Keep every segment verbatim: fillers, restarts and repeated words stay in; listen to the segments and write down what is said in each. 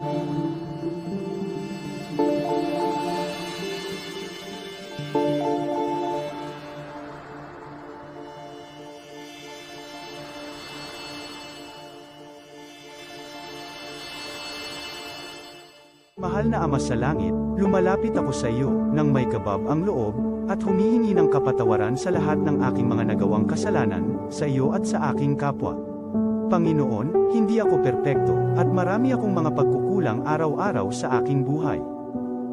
Mahal na Ama sa Langit, lumalapit ako sa iyo nang may kabab ang loob, at humihingi ng kapatawaran sa lahat ng aking mga nagawang kasalanan, sa iyo at sa aking kapwa. Panginoon, hindi ako perpekto, at marami akong mga pagkukulang araw-araw sa aking buhay.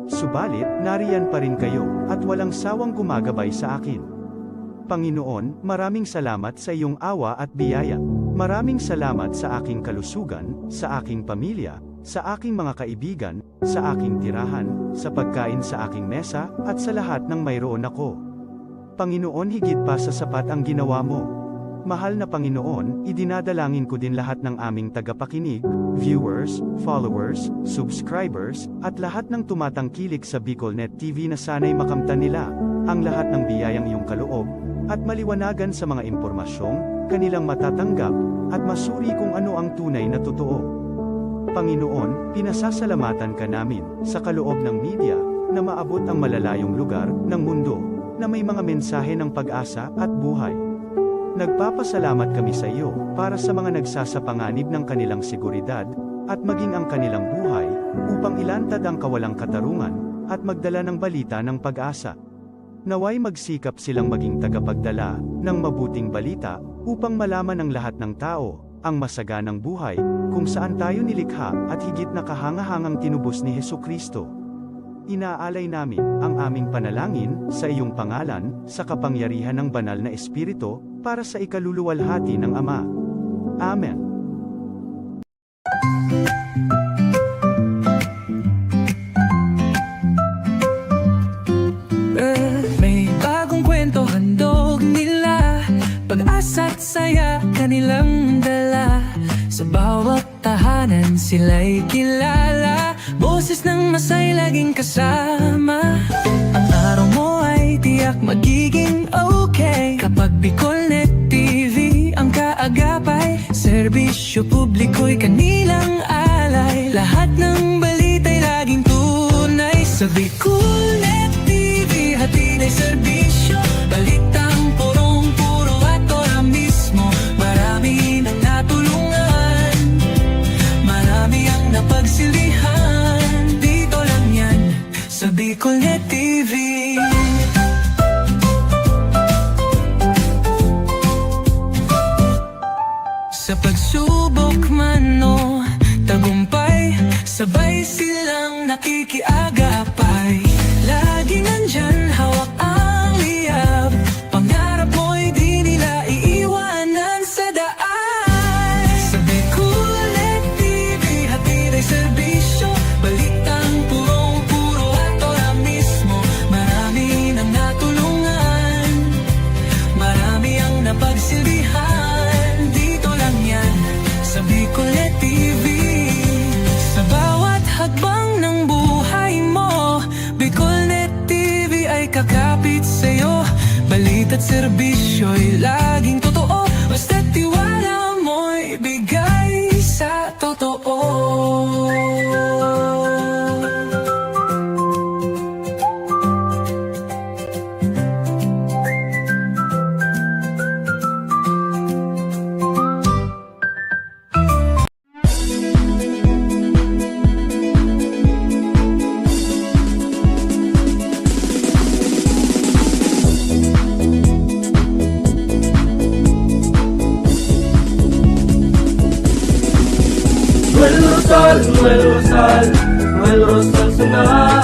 Subalit, nariyan pa rin kayo, at walang sawang gumagabay sa akin. Panginoon, maraming salamat sa iyong awa at biyaya. Maraming salamat sa aking kalusugan, sa aking pamilya, sa aking mga kaibigan, sa aking tirahan, sa pagkain sa aking mesa, at sa lahat ng mayroon ako. Panginoon, higit pa sa sapat ang ginawa mo. Mahal na Panginoon, idinadalangin ko din lahat ng aming tagapakinig, viewers, followers, subscribers, at lahat ng tumatangkilik sa BicolNet T V na sana'y makamtan nila ang lahat ng biyayang iyong kaloob at maliwanagan sa mga impormasyong kanilang matatanggap at masuri kung ano ang tunay na totoo. Panginoon, pinasasalamatan ka namin sa kaloob ng media na maabot ang malalayong lugar ng mundo na may mga mensahe ng pag-asa at buhay. Nagpapasalamat kami sa iyo para sa mga nagsasapanganib ng kanilang seguridad at maging ang kanilang buhay upang ilantad ang kawalang katarungan at magdala ng balita ng pag-asa. Naway magsikap silang maging tagapagdala ng mabuting balita upang malaman ng lahat ng tao ang masaganang buhay kung saan tayo nilikha at higit na kahangahangang tinubos ni Jesu-Cristo. Inaalay namin ang aming panalangin sa iyong pangalan, sa kapangyarihan ng Banal na Espiritu, para sa ikaluluwalhati ng Ama. Amen. May bagong kwento handog nila, pag-asa at saya kanilang dala. Sa bawat tahanan sila'y kilala, boses ng masay laging kasama. Ang araw mo ay tiyak magiging okay kapag BicolNet T V ang kaagapay. Serbisyo publiko'y kanilang alay. Lahat ng balita'y laging tunay. Sa BicolNet T V, hatid ay serbisyo. Balitang purong-puro at ora mismo. Marami nang natulungan. Marami ang napagsilbihan. Dito lang yan, sa BicolNet T V. Sa pagsubok man o tagumpay, sabay silang nakikiagapay. Lagi nandyan, hawak ang liyab. Pangarap mo'y di nila iiwanan sa daan. Sa BicolNet T V, hatid ay serbisyo. Balitang purong-puro at ora mismo. Marami nang natulungan. Marami ang napagsilbihan. Dito lang yan, sa BicolNet T V. Sa bawat hakbang ng buhay mo, BicolNet T V ay kakapit sa'yo. Balita't serbisyo'y laging totoo. Basta't tiwala mo'y bigay sa totoo. Noel Rosal, Noel Rosal, Noel Rosal sana,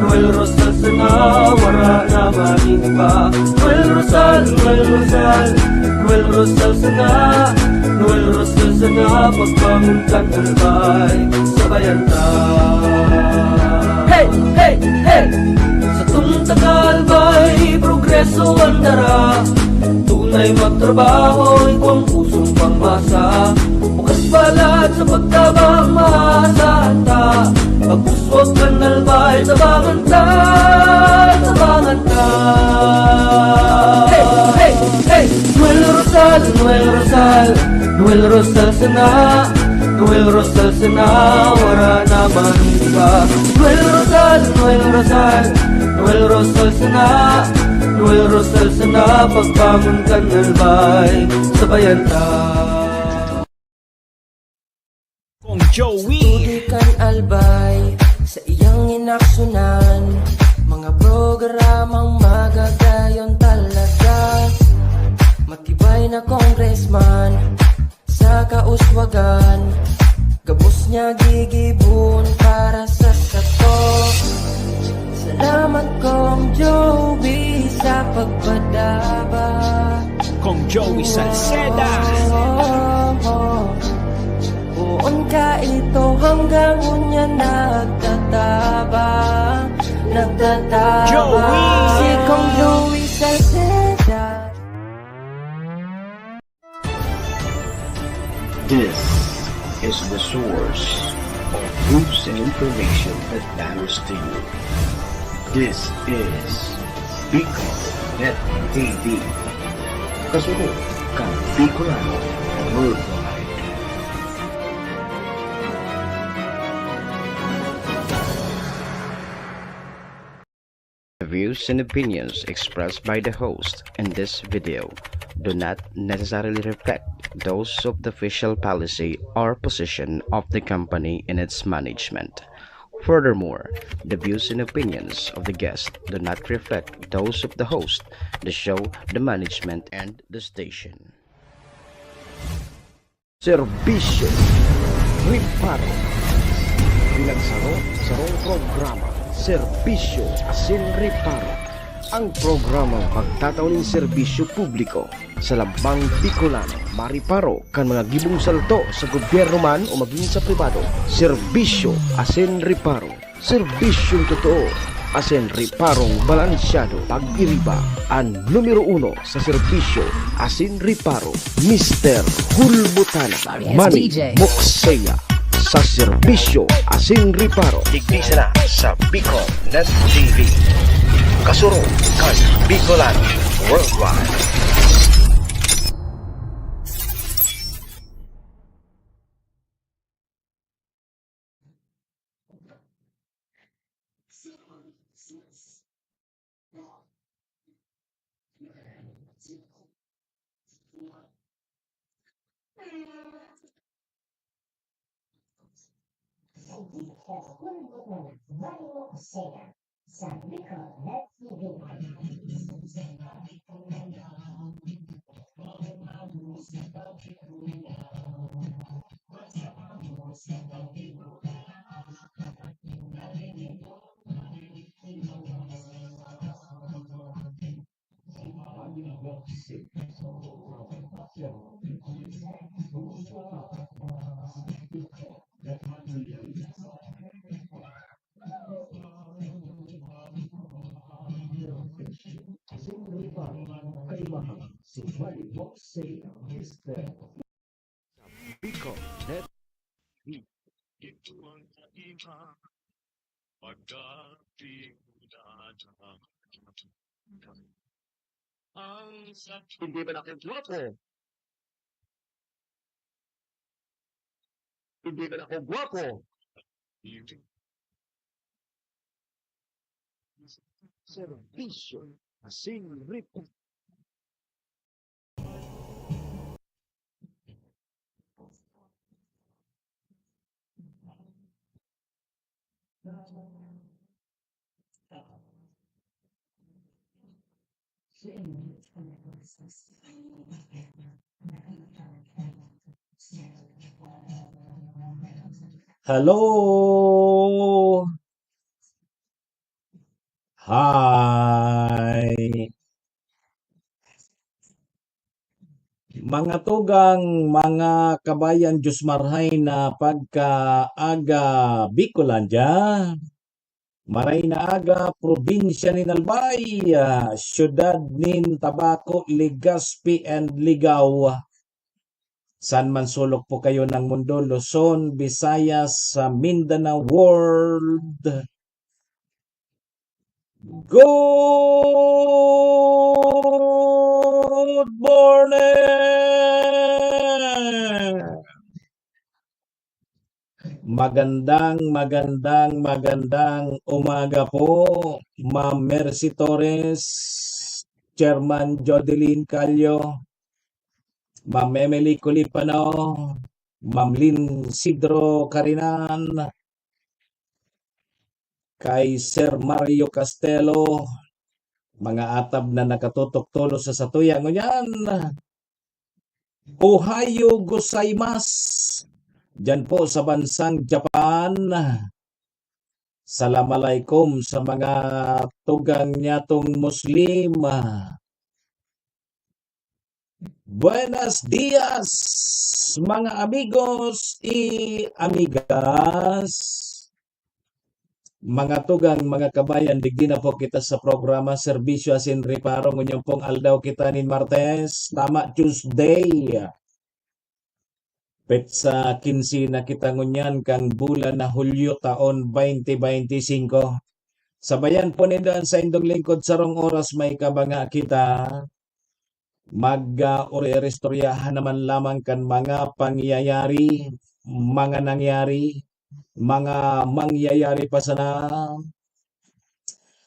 Noel Rosal sana, wara na man iba. Noel Rosal, Noel Rosal, Noel Rosal sana, Noel Rosal sana, pagbangon kan albay, sabayan ta. Hey! Hey! Hey! Satong taga-albay, progreso an dara. Tunay magtrabaho, igwang pusong pangmasa. Bukas palad sa pagtabang, maasahan ta. Pagpuswag kan albay, tabangan ta, tabangan ta. Hey! Hey! Hey! Noel Rosal, Noel Rosal, Noel Rosal sana. Noel Rosal sana, wala naman iba. Noel Rosal, Noel Rosal, Noel Rosal sana, Noel Rosal sana, pagbangon kan albay, sabayan ta. Kong Joey. Sa tubig kan albay, sa iyang inaksunan, mga programang magagayon talaga. Matibay na congressman, sa kauswagan, gabos niya gigibon para sa sato. Salamat, Kong Joey, sa pagpadaba. Kong Joey Salceda. Oh, oh, oh. Poon ka ito hanggang unya nagtatabang, nagtatabang. Joey. Si Kong Joey Salceda. This is the source of news and information that matters to you. This is Bicol Net T V. Kasunod kan Bicolano Worldwide. The views and opinions expressed by the host in this video do not necessarily reflect those of the official policy or position of the company and its management. Furthermore, the views and opinions of the guest do not reflect those of the host, the show, the management, and the station. Serbisyo Reparo. Pinagsaro sa sarong programa, Serbisyo asin Reparo. Ang programang magtatao nin serbisyo publiko sa lambang Bicolano, mareparo kan mga gibong salto sa gobyerno man o magin sa pribado. Serbisyo asin Reparo. Serbisyong totoo asin reparong balansyado. Pag-iriba, an numero uno sa serbisyo asin reparo, Mister Hulbutana. Sorry, it's Manny D J. Moksea sa serbisyo asin reparo. Digdi sana sa Bicol Net T V. Kasurog kan Bicolano Worldwide. Sa Bicol Net T V. Ito ang kaiba, pagdating na ang sa Hindi ba ako gwapo? Hindi ba ako gwapo? Serbisyo asin reparo. Hello. Hi. Mga tugang, mga kabayan, Diyos marhay na pagkaaga, Bicolandia. Maray na aga, probinsya nin Albay, ah, siyudad nin Tabaco, Legazpi, and Ligao. San man sulok po kayo ng mundo, Luzon, Visayas, sa Mindanao World. Good morning! Magandang, magandang, magandang umaga po, Ma'am Mercy Torres, Chairman Jodeline Callo, Ma'am Emily Culipano, Ma'am Lynn Sidro Carinan, kay Sir Mario Castelo, mga atab na nakatutok tolos sa satuya ngunyan. Ohayo gozaimasu. Diyan po sa bansang Japan. Salam alaikum sa mga tugang nyatong Muslim. Buenos dias, mga amigos y amigas. Mga tugang, mga kabayan, digdi na po kita sa programa Serbisyo asin Reparo. Ngunyan pong aldaw kita nin Martes, tama, Tuesday. Petsa quince na kita ngunyan kan bulan na Hulyo, taon twenty twenty-five. Sabayan po nindo an saindong lingkod, sarong oras may kabanga kita. Mag, ah, uri-, iristoryahan naman lamang kan mga pangyayari, mga nangyari, mga mangyayari pa sana.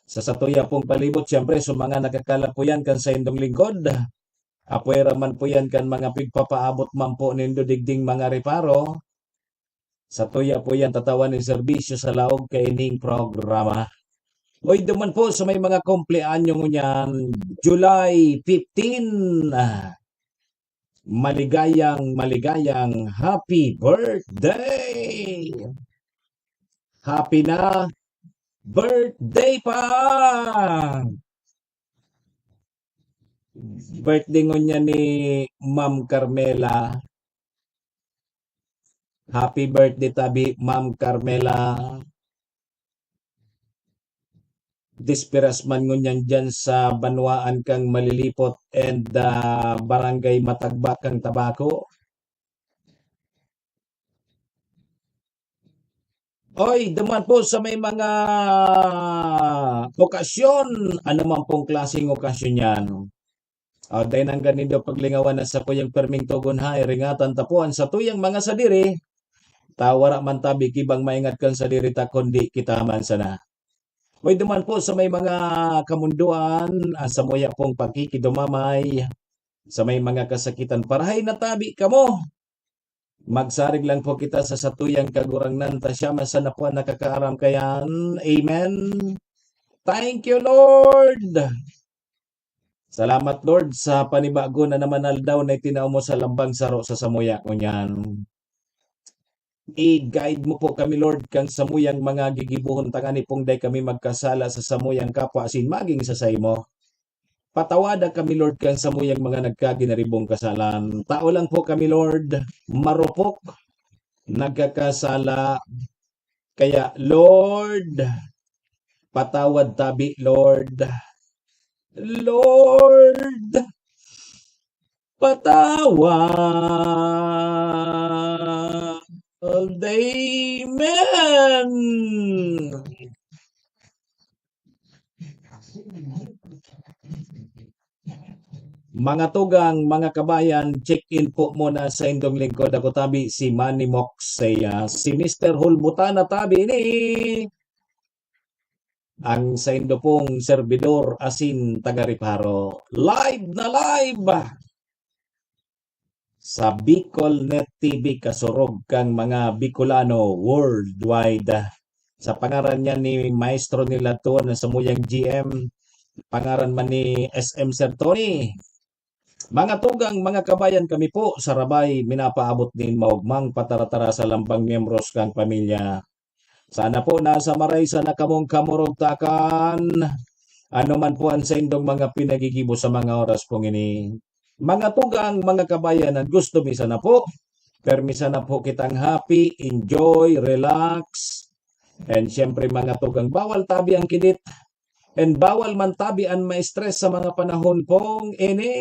Sa satuya pong palibot, siyempre, sa mga nakakalapuyan kan saindong lingkod, apwera man po yan kan mga pigpapaabot man po nindo digding mga reparo, satuya po yan tatawan nin serbisyo sa laog kaining programa. Oy, duman po sa may mga kumpleanyo ngunyan, July fifteen, ah, maligayang, maligayang happy birthday! Happy na birthday pa! Birthday ngunyan ni Ma'am Carmela. Happy birthday tabi, Ma'am Carmela. Desperas man ngunyan dyan sa banwaan kang Malilipot and, ah, Barangay Matagba kang Tabaco. Oy, duman po sa may mga okasyon, ano man pong klaseng okasyon yan. Ah, dai nangga nindo paglingawan an sakuyang perming togon ha, iringatan ta po an satuyang mga sadiri, ta wara man tabi ki bang maingat kan sadiri ta, kundi kita man sana. Oy, duman po sa may mga kamundoan, ah, samuya pong pakikidumamay, sa may mga kasakitan, parahay na tabi kamo. Magsarig lang po kita sa satuyang Kagurangnan, ta siya man sana po an nakakaaram kayan. Amen. Thank you, Lord. Salamat, Lord, sa panibago na naman aldaw na itinao mo sa lambang saro sa samuya ngunyan. I-guide mo po kami, Lord, kan samuyang mga gigibohon, tangani pong dai kami magkasala sa samuyang kapwa asin magin sa saimo. Patawada kami, Lord, kan samuyang mga nagkaginaribong kasalan. Tao lang po kami, Lord, marupok, nagkakasala. Kaya, Lord, patawad tabi, Lord. Lord, patawad. Amen. Mga tugang, mga kabayan, check-in po muna sa indong lingkod. Ako tabi, si Manny Moksea, si Mister Hulbutana tabi ni ang saindo pong serbidor asin taga-reparo. Live na live sa Bicol Net T V, kasurog kang mga Bicolano worldwide. Sa pangaran niya ni Maestro nila Tuan na samuyang G M, pangaran man ni S M Sir Tony. Mga tugang, mga kabayan, kami po sa Rabay, minapaabot nin maogmang pataratara sa lambang miyembros kan pamilya. Sana po nasa maray sana kamong kamurog ta kan ano man po an saindong mga pinagigibo sa mga oras pong ini. Mga tugang, mga kabayan, an gusto mi sana po, permi sana po kitang happy, enjoy, relax, and siyempre, mga tugang, bawal tabi ang kidit, and bawal man tabi an ma-stress sa mga panahon pong ini.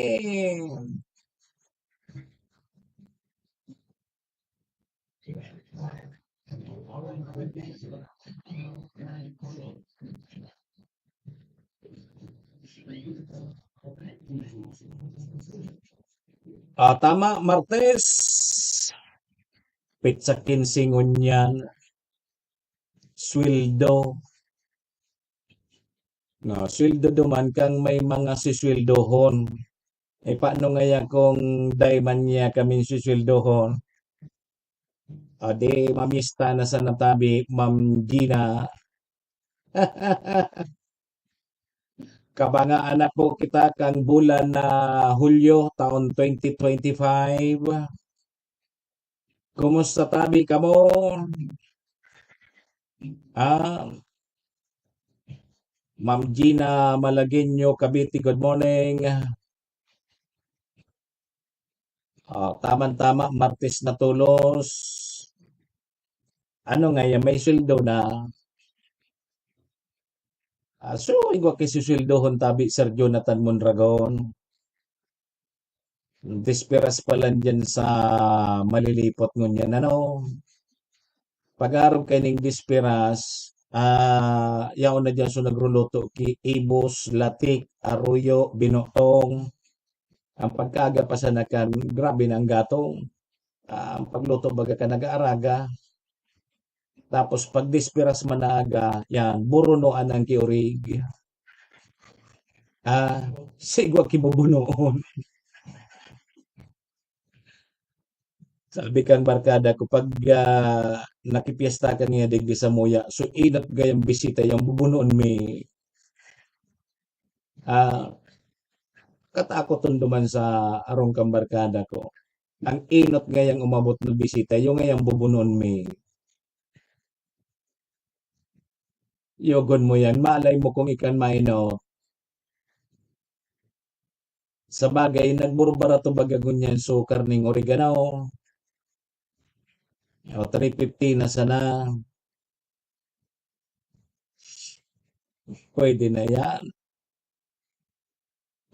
Ah, tama, Martes. petsa kinse ngunyan, sweldo. No, sweldo duman kan may mga sisweldohon. Eh, paano ngaya kung dai man niya kami sisweldohon? O di, mamista na sana tabi, Ma'am Gina. Kabangaan na po kita kan bulan na Hulyo, taon twenty twenty-five. Kumusta tabi kamo? Ah, Ma'am Gina Malagueño, Cavite, good morning. Ah, tamang-tama, Martes na tolos. Ano nga yan, may sweldo na. Ah, so, igwa ki sisweldohon tabi, Sir Jonathan Mondragon. Desperas pa lang dyan sa malilipot ngunyan, ano? Pag-arog kaining desperas, ah, yaon na dyan so nagruluto ki Ibos, Latik, Arroyo, Binotong. Ang pagkaaga pa sana kan, grabe na ang gatong. Ah, ang pagluto baga ka nag-aaraga. Tapos pag desperas man na aga, yan, burunoan ang kiurig. Ah, sigwa kibubunoon. Sabi kan barkada ko, pag, ah, nakipyesta ka niya digdi sa muya, so inot gayang bisita yung bubunoon mi. Ah, katakoton duman sa arong kan barkada ko. Ang inot ngayang umabot na bisita, yung ngayang bubunoon mi. Yogon mo yan, malay mo kung ikan mainot. Sabagay, nagburbarato baga ngunyan sukar ning oregano. O, three fifty na sana. Pwede na yan.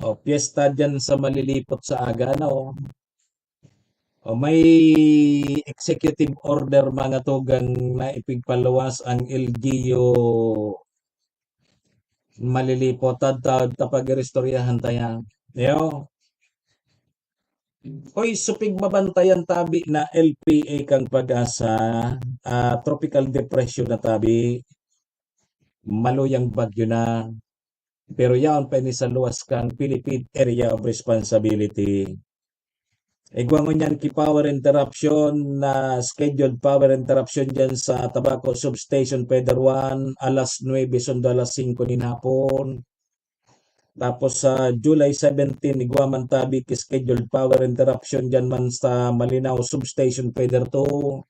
O, piyesta dyan sa malilipot sa aga, no? O, may executive order, mga tugang, na ipigpaluwas ang L G U malilipot. Tad, tad, tapag-iristoryahan tayan. Yo. Oy, supig mabantayan tabi na L P A kang Pag-asa, ah, tropical depression na tabi. Maluyang bagyo na. Pero yaon pa ini sa luwas kan Philippine Area of Responsibility. Igwa ngunyan ki power interruption na scheduled power interruption dyan sa Tabaco Substation Feeder one, alas nuebe sundo alas singko nin hapon. Tapos sa July seventeen, igwa man tabi ki scheduled power interruption dyan man sa Malinao Substation Feeder two,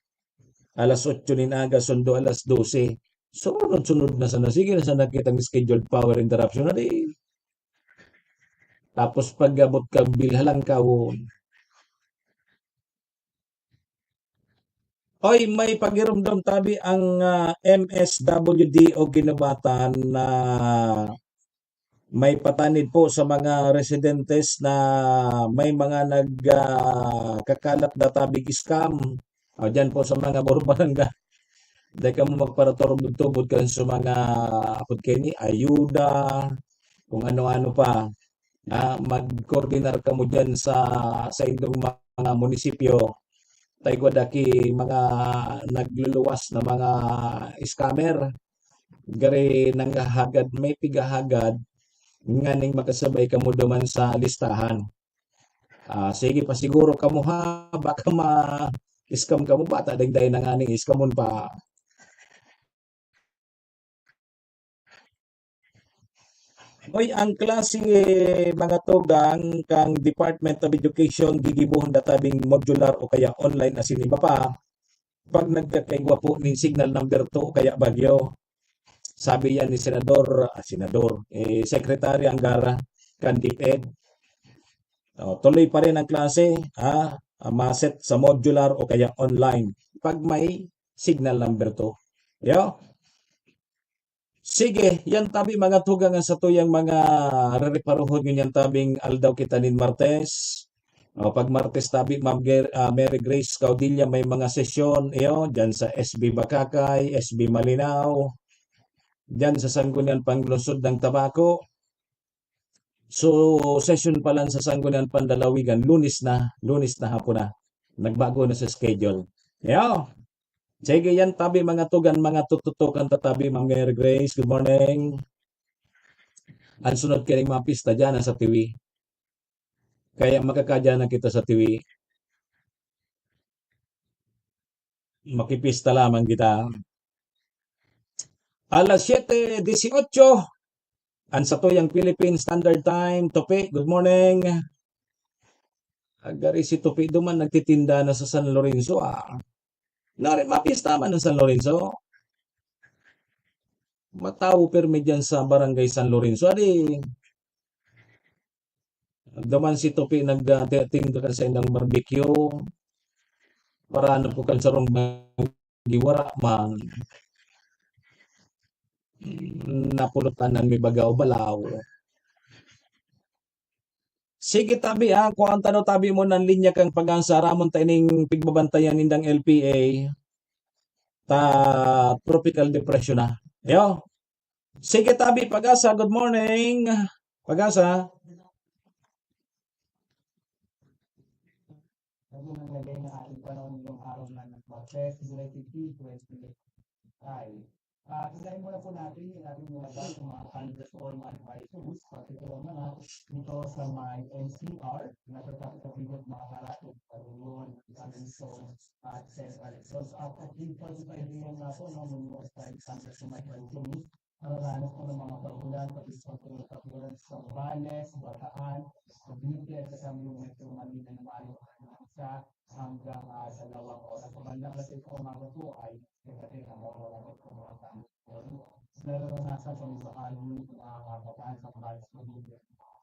alas otso nin aga sundo alas dose. Sunod-sunod na sana. Sige na sana kitang scheduled power interruption na di. Tapos pag-abot kang Bilhalangkawon. Oy, may pagirumdom tabi ang, ah, M S W D o ginubatan na may patanid po sa mga residentes na may mga nag, ah, kakalat na tabig scam. O, dyan po sa mga barangay. Dai kamo magparatubod-tubod kan sa mga, apod kaini, ayuda, kung ano-ano pa. Ah, mag-koordinar kamo dyan sa, sa indong mga munisipyo. Ta igwa daki mga nagluluwas na mga scammer. Gari nanghahagad, may pighahagad nganing makasabay kamo duman sa listahan. Ah, sige, pasiguro kamo ha, baka ma-scam kamo, bata dagday na nganing scamon pa. Oy, ang klase, mga tugang, kang Department of Education, gigibohon na tabing modular o kaya online asin iba pa. Pag nagkakaigwa po nin signal number two o kaya Baguio. Sabi yan ni Senador, ah, Senador, eh, Secretary Angara, kan DepEd. Oh, tuloy pa rin ang klase, ha? Ah, maset sa modular o kaya online. Pag may signal number two. Yo? Sige, yan tabi mga tugang ang satuyang mga rereparohon ngunyan tabing aldaw kita nin Martes. O, pag Martes tabi, Ma'am Ger-, ah, Mary Grace Caudilla, may mga sesyon, iyo, dyan sa S B Bacacay, S B Malinao, dyan sa Sangguniang Panglungsod ng Tabaco. So, session pa lang sa Sangguniang Panlalawigan, Lunes na, Lunes na hapon na. Nagbago na sa schedule. Yo. Sige, yan tabi, mga tugan, mga tututukan tatabi, Ma'am Mary Grace. Good morning. Ang sunod kayo mga pista dyan, sa Tiwi. Kaya makakadyan na kita sa Tiwi. Makipista lamang kita. Alas siyete dieciocho, ang satuyang Philippine Standard Time. Topi, good morning. Agari si Topi duman nagtitinda na sa San Lorenzo, ah. Nari, mapista man ang San Lorenzo. Matawo permi dyan sa Barangay San Lorenzo. Adi, duman si Topi nag, ah, ti-, tinda kan sa indang barbecue. Para ano po kan sarong bagi, wara man. Napulutan ng may baga o balaw. Sige, tabi, ah, kuhaan ta no, tabi mo ng linya kang Pag-asa, ramon ta ining pigbabantayan nindang L P A. Ta tropical depression na. Yo. Sige, tabi, Pag-asa, good morning. Pag-asa. Lagi ng lagay na ating panahon ngayong araw na nagpapres, July fifteen, twenty twenty-five. Ah, sisahin muna po natin yung ating mga bago, mga candidates or mga advisors, particular na nga dito sa may N C R, natatatapos sa Bigod, mga Karatig, Paluyon, Aguson, at Central Luzon. So, after three forty-five P M na po, no, may mga study center sa may Paluyon, mararanas po ng mga pag-ulan, pati sa pag-ulan sa Zambales, Bataan, Cavite, at sa Metro Manila na maaaring sa hanggang, ah, dalawang oras. Sa bandang alas sais ng umaga po ay negative ang oras ng mga tao. Nararanasan sa mga bahagi ng mga kabataan sa Zambales, Cavite,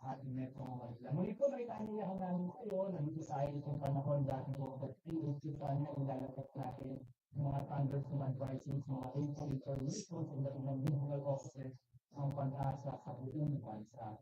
at Metro Manila. Muli po, may kaanyayahan namin kayo na dito sa ayon itong panahon, dati po, pag-iisip pa niya, ilalagay natin mga thunderstorm advisories, mga rainfall information sa iba't ibang regional offices ng Pag-asa sa buong bansa.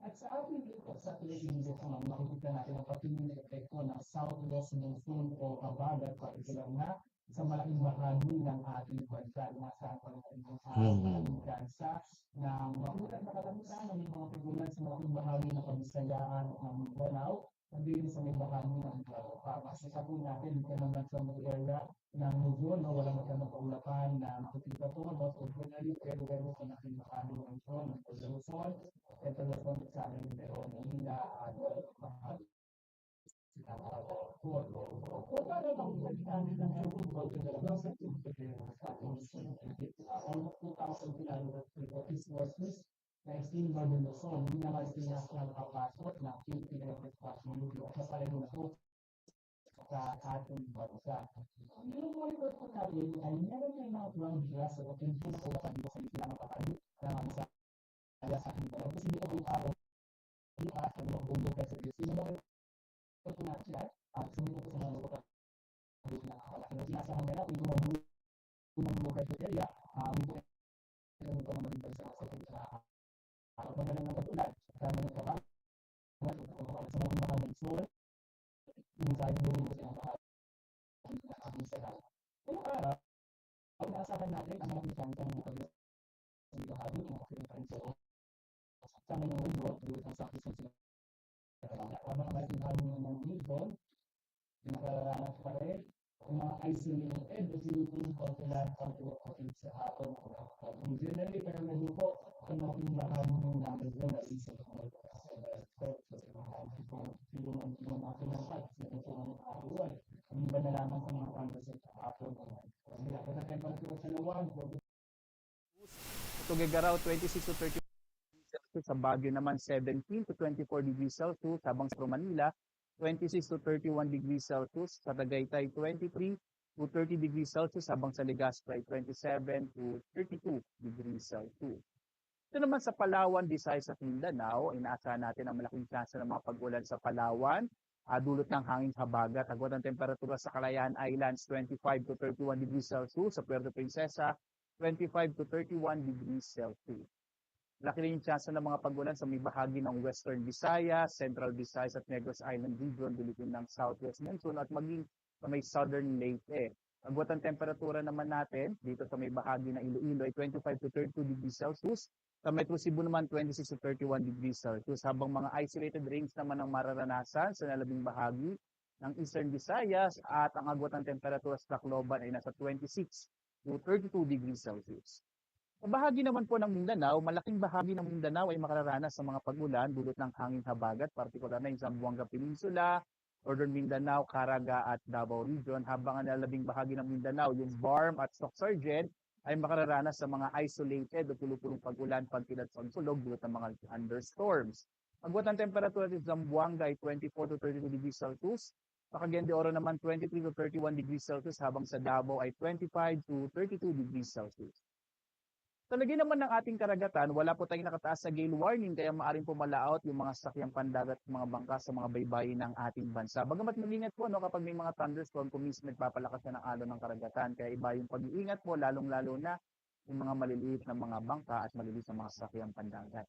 At sa ating report sa Pilipinas naman, makikita natin ang patuloy na epekto ng southwest monsoon o habagat, partikular na sa malaking bahagi ng ating bansa. Inaasahan pa rin ang mga Mm. Sa na maulan na kalamitan na may mga pag-ulan sa malaking bahagi ng Kabisayaan at ng Mindanao, kundi rin sa may bahagi ng Europa. Makikita po natin dito naman sa may area ng Luzon, no, walang masyadong kaulapan na makikita po, no? So, generally, pero, pero sa malaking bahagi ng Luzon, ng Luzon, Central Luzon, sa Mindoro, Manila, at, uh, almost two thousand kilometers of resources na extreme northern Luzon, hindi naman pinakapasok na Philippine Responsibility o sa pareho na po sa ating bansa. Yung monitor po natin ay meron may mga ground glass o kung sino po sa dito sa Isla Mapapalo na mga sa kaya sa ating bansa. Kasi dito po ako, di ba, sa mga bundok at sa Diyos, yung mga ito po na siya, at sa mga sa mga lupa, na pinasa ng nila, yung mga bundok at sa area, ah, yung mga ito po na maging bansa sa Pilipinas. Kapag na lang ng pag-ulan, kaya mga trabaho, sa mga mga sol, yung sa yung mga mga sa mga Inaasahan natin ang malaking tsansa ng mga pagkakas ng bahagi ng mga pinagkain sa loob. Sa mga linggo, doon ang sakit ng sila. Ang mga malaking hangin ng Luzon, nakararanas pa rin ang mga isolated o sinutulong pagkailangan pagtuwa sa hapon. Generally, pero medyo po, ang malaking bahagi ng Luzon ay isa ng mga pagkakas. Siguro ang mga pinapag, sa mga arawan, ang iba na lamang sa mga pagkakas sa hapon. Ang temperatura sa Lawan, Tuguegarao, twenty-six to thirty-one degrees Celsius. Sa Baguio naman, seventeen to twenty-four degrees Celsius. Habang sa Manila, twenty-six to thirty-one degrees Celsius. Sa Tagaytay, twenty-three to thirty degrees Celsius. Habang sa Legazpi, twenty-seven to thirty-two degrees Celsius. Ito naman sa Palawan, Visayas at Mindanao, inaasahan natin ang malaking tsansa ng mga pag-ulan sa Palawan. Ah, dulot ng hangin habagat. Agwat ang temperatura sa Kalayaan Islands, twenty-five to thirty-one degrees Celsius. Sa Puerto Princesa, twenty-five to thirty-one degrees Celsius. Laki rin yung tsansa ng mga pag-ulan sa may bahagi ng Western Visayas, Central Visayas at Negros Island Region, dulot ng southwest monsoon at maging sa may Southern Leyte. Agwat ang temperatura naman natin dito sa may bahagi ng Iloilo ay twenty-five to thirty-two degrees Celsius. Sa Metro Cebu naman, twenty-six to thirty-one degrees Celsius. Habang mga isolated rains naman ang mararanasan sa nalabing bahagi ng Eastern Visayas at ang agwat ng temperatura sa Tacloban ay nasa twenty-six to thirty-two degrees Celsius. Sa bahagi naman po ng Mindanao, malaking bahagi ng Mindanao ay makararanas sa mga pag-ulan dulot ng hanging habagat, partikular na yung Zamboanga Peninsula, Northern Mindanao, Caraga at Davao Region, habang ang lalabing bahagi ng Mindanao, yung BARMM at Soccsksargen, ay makararanas sa mga isolated o pulupulong pag-ulan, pagkilad, pagkulog dulot ng mga thunderstorms. Agwat ng temperatura sa Zamboanga ay twenty-four to thirty-two degrees Celsius. Sa Cagayan de Oro naman, twenty-three to thirty-one degrees Celsius, habang sa Davao ay twenty-five to thirty-two degrees Celsius. Sa lagay naman ng ating karagatan, wala po tayong nakataas na gale warning, kaya maaaring pumalaot yung mga sasakyang pandagat at mga bangka sa mga baybayin ng ating bansa. Bagamat mag-ingat po, no, kapag may mga thunderstorm, kung minsan nagpapalakas na ng alon ng karagatan. Kaya iba yung pag-iingat po, lalong-lalo na yung mga maliliit na mga bangka at maliliit na mga sasakyang pandagat.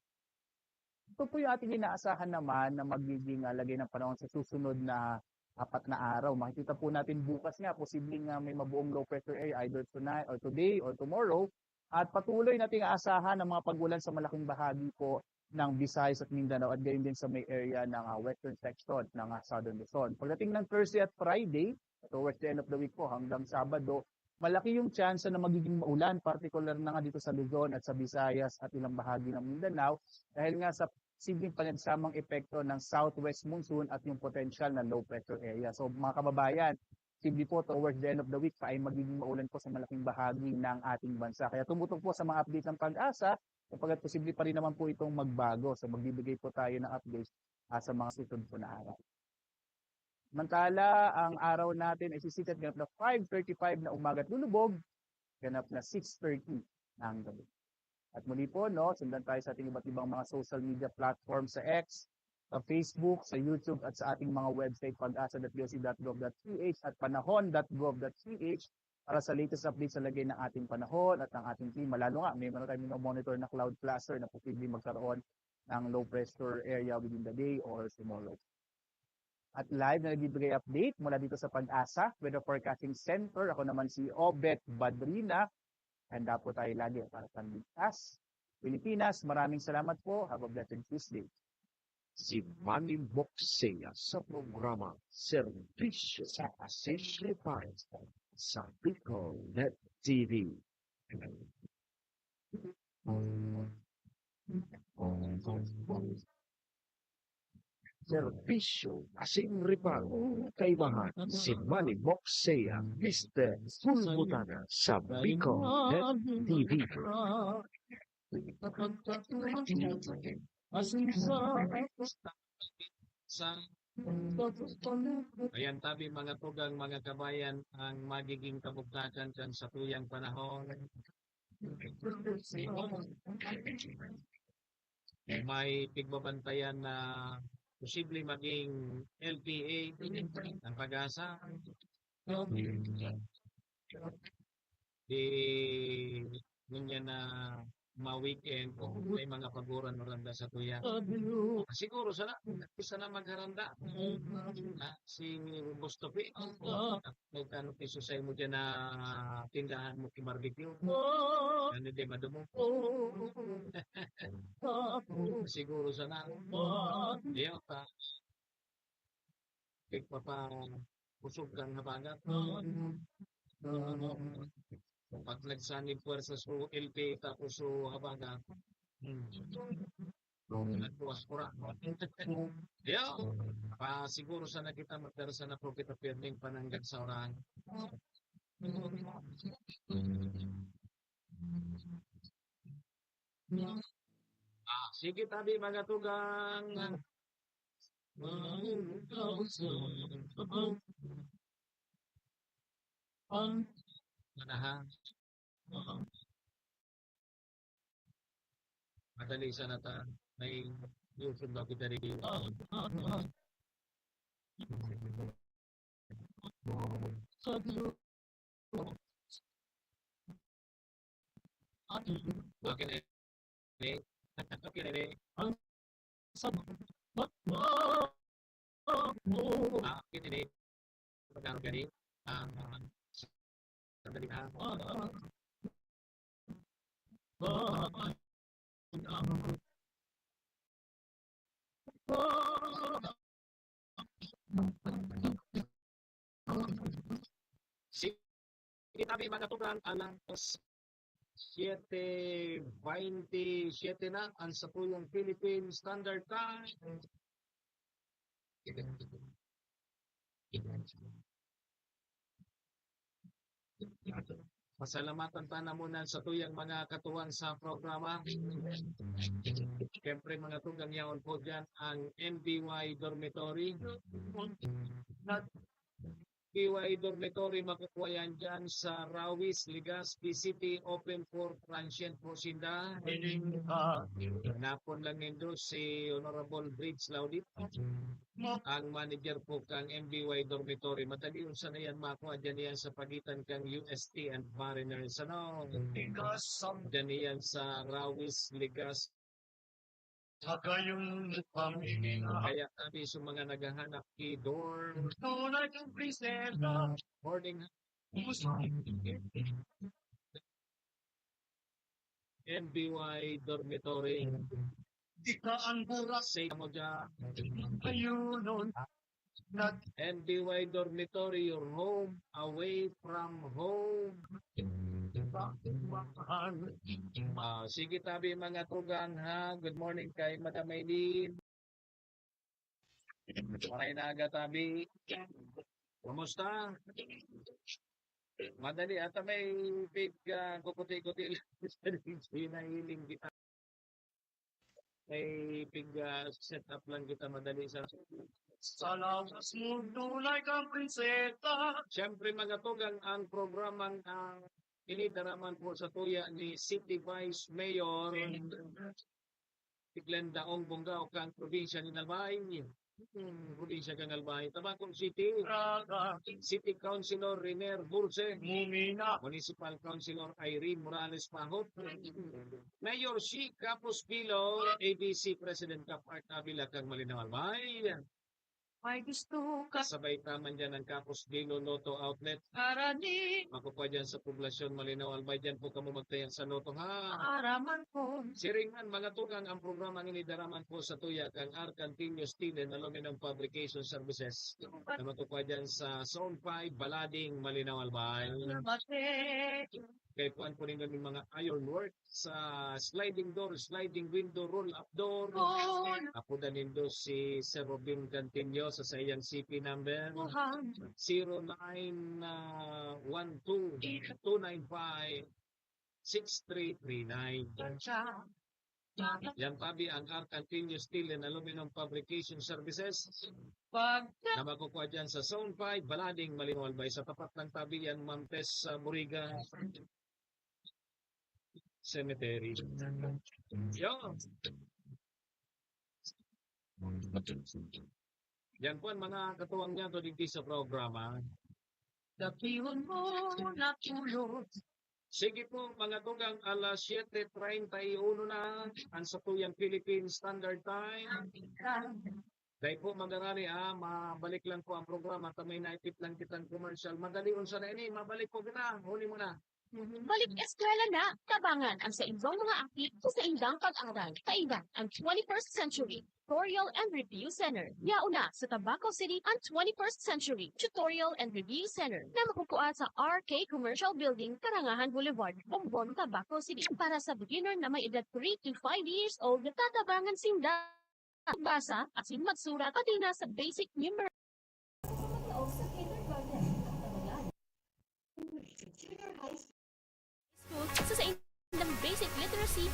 Ito po yung ating inaasahan naman na magiging, ah, lagay ng panahon sa susunod na apat na araw. Makikita po natin bukas nga, posibleng, ah, may mabuong low pressure area either tonight or today or tomorrow. At patuloy nating aasahan ang mga pag-ulan sa malaking bahagi po ng Visayas at Mindanao at gayon din sa may area ng, ah, western section ng, ah, Southern Luzon. Pagdating ng Thursday at Friday, towards the end of the week po, hanggang Sabado, malaki yung tsansa na magiging maulan, partikular na nga dito sa Luzon at sa Visayas at ilang bahagi ng Mindanao, dahil nga sa simpleng panagsamang epekto ng southwest monsoon at yung potensyal na low pressure area. So, mga kababayan, simple po, towards the end of the week pa ay magiging maulan po sa malaking bahagi ng ating bansa. Kaya tumutok po sa mga update ng PAGASA, sapagkat posible pa rin naman po itong magbago. So, magbibigay po tayo ng update, ah, sa mga susunod po na araw. Samantala, ang araw natin ay sisikat ganap na five thirty-five na umaga at lulubog, ganap na six thirty na ang gabi. At muli po, no, sundan tayo sa ating iba't ibang mga social media platform, sa X, sa Facebook, sa YouTube, at sa ating mga website, pagasa dot D O C dot gov dot P H at panahon dot gov dot P H para sa latest update sa lagay ng ating panahon at ng ating klima. Lalo nga, may meron tayong monitor na cloud cluster na posibleng magkaroon ng low pressure area within the day or tomorrow. At live na nagbibigay update mula dito sa PAGASA Weather Forecasting Center. Ako naman si Obet Badrina. Handa po tayo lagi para sa ligtas Pilipinas. Maraming salamat po. Have a blessed Tuesday. Si Manny Moxea sa programa Serbisyo sa Asin Reparo sa Bicol Net T V. Serbisyo asin reparo, kaibahan si Manny Moxea, Mister Bulbutana sa Bicol Net T V. Asin sa sa Ayan tabi, mga tugang, mga kabayan, ang magiging kabukasan kan satuyang panahon. May pigbabantayan na posible maging L P A ang PAGASA. Di, ngunyan na ma-weekend, may mga paguran-uran da sa tuya. Siguro sana, sana magharanda. Ha? Si Boss Topi. May kano piso sa imo dyan na tindahan mo ki barbecue. Ano di madumo? Siguro sana. Di pa. Pagpapabusog kang habagat. Pag nagsanib puwersa sa L P A tapos sa habagat. Hmm. Nagpuwas ko ra. Yo, pa siguro sana kita magdara sana po kita pirming pananggad sa orahan. Ah, sige tabi, mga tugang. Manahan. Madali sana ta. May YouTube ba kita rin? Okay na, eh. Okay na, eh. Ah, okay na, eh. Magkano ka, eh? Ah, sandali, ah. Sige tabi, mga tugang, alas siyete baynte siyete na ang satuyang Philippine Standard Time. Pasalamatan ta na muna sa tuyang mga katuwang sa programa. Siyempre, mga tugang, yaon po dyan ang M B Y Dormitory. M B Y Dormitory, makukuha yan dyan sa Rawis, Legazpi City, open for transient po sinda. Hanapon lang nindo si Honorable Briggs Laudit, ang manager po kang M B Y Dormitory. Madali unsa na yan, makuha dyan yan sa pagitan kang U S T and Mariners. Ano? Dyan yan sa Rawis, Legazpi. Kaya kami sa mga naghahanap ki dorm. Tunay kang prinsesa. Morning. M B Y Dormitory. Di ka ang burak. Say mo dyan. Ayunon. M B Y Dormitory, your home away from home. Ah, sige tabi, mga tugang, ha. Good morning kay Madam Maylin. Maray na aga tabi. Kumusta? Madali, ata may pig, ah, kukuti-kuti lang sa pinahiling kita. May pig, ah, set up lang kita madali sa Sa lawas mo, tunay kang prinsesa. Siyempre, mga tugang, ang programang, ah, ini daraman po sa tuya ni City Vice Mayor Glenda Ong Bongga o kang probinsya ni Albay. Hmm, probinsya kang Albay. Tabaco City. Raga. City Councilor Riner Burse. Mumina. Municipal Councilor Irene Morales Pahot. Mayor Shi Capos Bilo, A B C President Kap Art Avila kang Malinaw Albay. May gusto ka. Sabay taman dyan ang Capos Bilo Lotto Outlet. Karani. Makukuha dyan sa poblasyon Malinaw Albay. Dyan po kamo magtayang sa Lotto, ha? Araman ko. Siring man, mga tugang, ang programang ini daraman po sa tuya kang Arcantino Steel and Aluminum Fabrication Services na makukuha dyan sa Zone five, Balading, Malinaw Albay. Mate. Kay kuan po ninyo ning mga iron work sa sliding door, sliding window, roll-up door. Apodan nindo si Sir Robin Cantillo sa saiyang C P number, zero nine one two, two nine five, six three three nine. Yan tabi ang Arcantino Steel and Aluminum Fabrication Services na makukuha dyan sa Zone five, Balading, Malinaw Albay. Sa tapat lang tabi yan, Ma'am Tess, sa Muriga Cemetery. Yo. Yan po ang mga katuwang niya to digdi sa programa. Dapihon mo na tulog. Sige po, mga tugang, alas siyete treinta y uno na ang satuyang Philippine Standard Time. Dai po magarani, ah, mabalik lang po ang programa, ta may naipit lang kitang commercial. Madali unsa na ini, mabalik po kita, huli mo na. Balik eskwela na, tabangan ang sa inyong mga aki sa saindang pag-aral. Kaiba ang twenty-first Century Tutorial and Review Center. Yaon na sa Tabaco City ang twenty-first Century Tutorial and Review Center na makukuha sa R K Commercial Building, Karangahan Boulevard, Bombon, Tabaco City. Para sa beginner na may edad three to five years old, tatabangan sinda magbasa asin magsurat, pati na sa basic numeracy. Sa kindergarten, tabangan. Junior high school. Sa saindang basic literacy,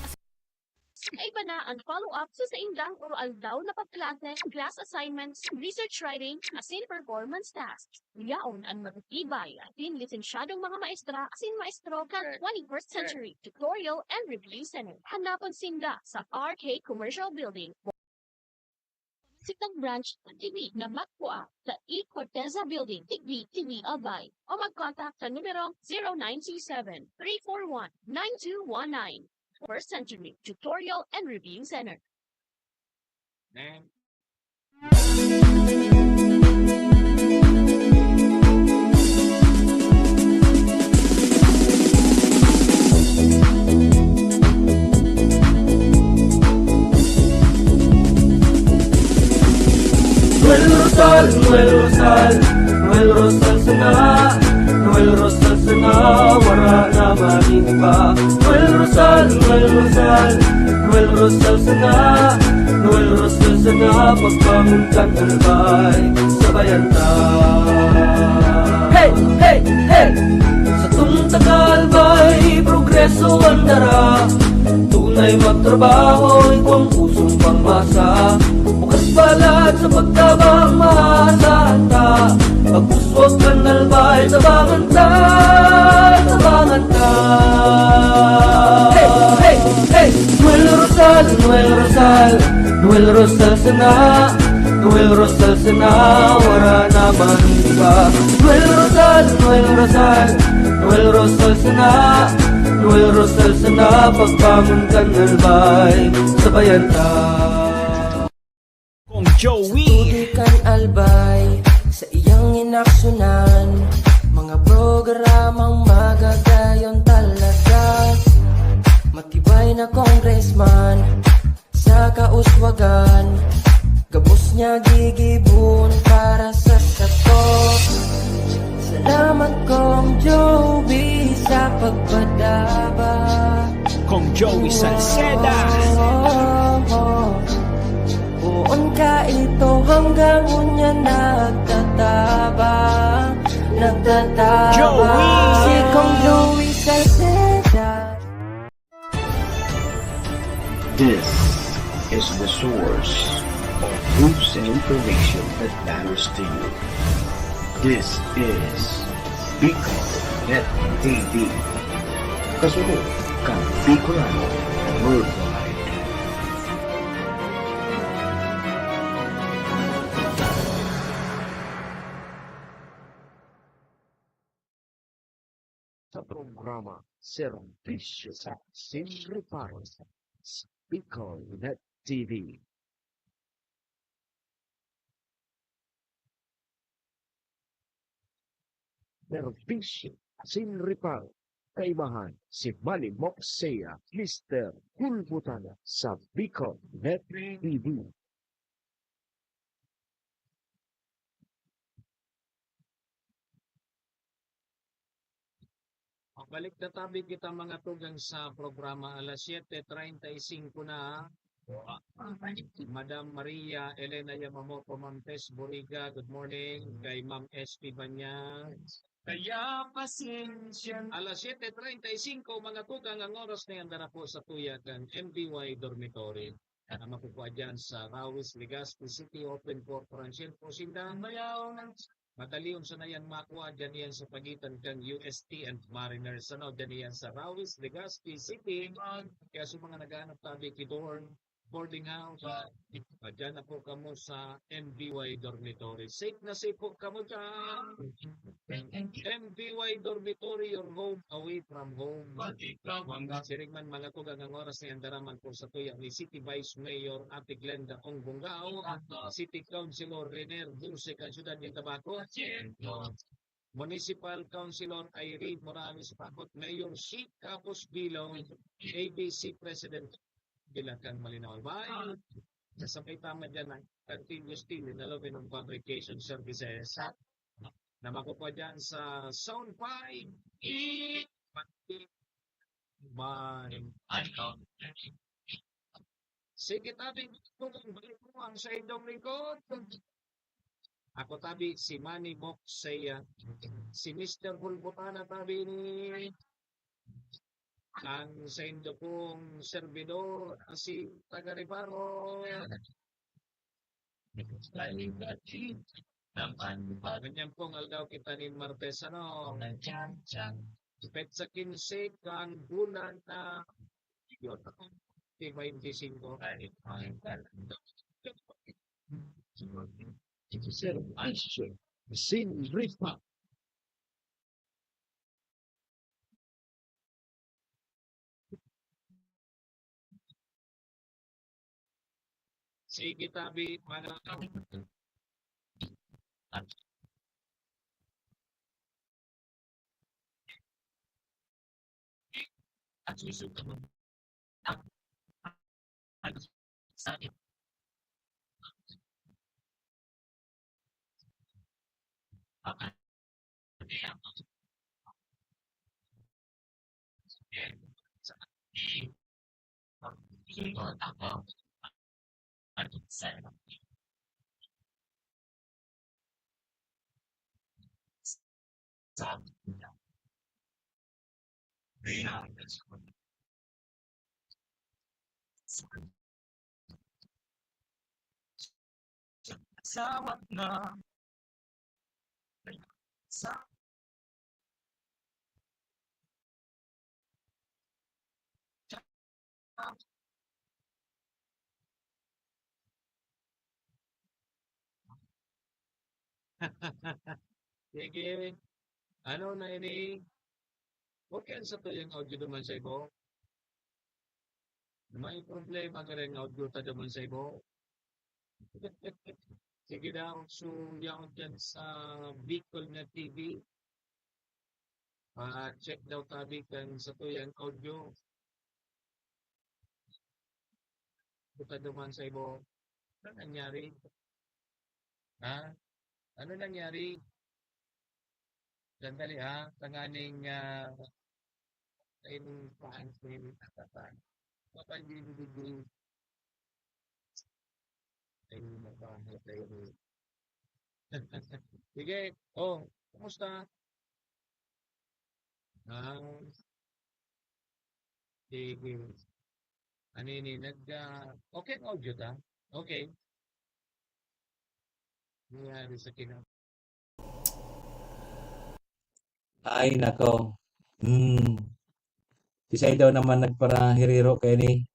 kaiba na ang follow-up sa saindang oro-aldaw na pagklase, class assignments, research writing, asin performance tasks. Yaon an matitibay asin lisensyadong mga maestra asin maestro kan twenty-first Century Tutorial and Review Center. Hanapon sinda sa R K Commercial Building, Sitang Branch, T V na makuha sa E Corteza Building, T V, T V Albay, o mag-contact sa numerong zero nine two seven, three four one, nine two one nine. First Century Tutorial and Review Center. Noel Rosal, Noel Rosal, Noel Rosal sana, Noel Rosal sana, Noel Rosal, Noel Rosal, Noel Rosal sana, Noel Rosal sana, pagbangon kan Albay, sabayan ta. Hey! Hey! Hey! Satong taga-Albay, progreso an dara. Tunay magtrabaho, igwang pusong pangmasa. Bukas palad sa pagtabang, maasahan ta. Pag-uswag kan Albay, tabangan ta, tabangan ta. Hey! Hey! Hey! Noel Rosal, Noel Rosal, Noel Rosal sana, Noel Rosal sana, wara naman iba. Noel Rosal, Noel Rosal, Noel Rosal sana, Noel Rosal sana, pagbangon kan Albay, sabayan ta. Kong Joey. Sa tubig kan Albay, sa iyang inaksyonan, mga programang magagayon talaga. Matibay na congressman, sa kauswagan, gabos niya gigibon para sa sato. Salamat, Kong Joey, sa pagpadaba. Kong Joey Salceda. Poon ka ito hanggang unya nagtatabang, nagtatabang. Joey! Si Kong Joey Salceda. This is the source of news and information that matters to you. This is Bicol Net T V. Kasunod kan Bicolano Worldwide. Sa programa Serbisyo sa Sin Reparo sa Bicol Net T V. Serbisyo Sin Reparo, kaimahan si Manny Moxea, Mister Kulbutana sa Bicol Net T V. Balik na tabi kita, mga tugang, sa programa. Alas siyete treinta y cinco na. Madam Maria Elena Yamamoto Montes Boriga, good morning. Kay Ma'am S P Banyas. Kaya pasensya na. Alas siyete treinta y cinco, mga tugang, ang oras na yan, dara po sa tuya kan M B Y Dormitory. Na makukuha dyan sa Rawis, Legazpi City, open for transient po sinda. Madalion sana yan makuha, dyan yan sa pagitan kan U S T and Mariners. Ano, dyan yan sa Rawis, Legazpi City. Kaya sa mga naghahanap tabi ki dorm, boarding house, ah, dyan na po kamo sa M B Y Dormitory. Safe na safe po kamo dyan. M B Y Dormitory, your home away from home. Siring man, mga tugang, ang oras na yan, dara man po sa tuya ni City Vice Mayor Ate Glenda Ong Bongao, City Councilor Renier Dulce kan siyudad nin Tabaco, Municipal Councilor Irene Morales Pakot, Mayor Chic Capos Bilong, A B C President Bilakang Malinaw Albay. Kasabay tama dyan ang continuous team in the Love and Fabrication Services na makukuha dyan sa Sound five. Man. Sige, tabi, balik mo ang sa inyong lingkod. Ako, tabi, si Manny Moxea. Si Mister Bulbutana, tabi, ni ang sa inyo pong servidor, si taga Reparo. Ganyan pong aldaw kita nin Martes, ano? Petsa quince kan bulan na twenty twenty-five. Sir Asher Sin Ripa. Sige, tabi, mga Sawat na. Sa Sige. Ano na ini? Okay, ang satuyang audio naman sa ibo. May problema ka rin audio ta naman sa ibo. Sige daw, so, yaon dyan sa Bicol na T V. Ah, check daw tabi kan satuyang audio. Buta duman sa ibo. Ano nangyari? Ha? Ano nangyari? Sandali, ha? Tanganing, ah, kainin paan ko yung tatapan. Papandididig. Ayun, mabangga tayo. Sige. Oh, kumusta? Ah, sige. Ano yun eh? Nag, ah, okay ang audio ta? Okay. Nangyari sa kina- Ay, nako. Hmm. Kisay daw naman nagparahiriro kaini.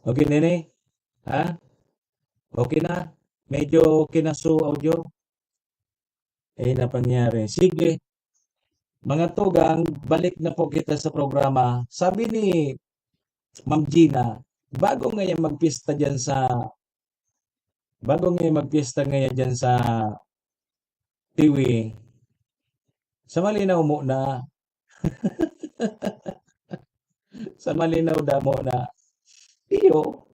Okay na ini? Ha? Okay na? Medyo okay na so audio? Eh, na pangyari. Sige. Mga tugang, balik na po kita sa programa. Sabi ni Ma'am Gina, bago ngayon magpista dyan sa, bago ngayon magpista ngayon dyan sa Tiwi, sa malinaw mo na. Sa malinaw damo na. Iyo,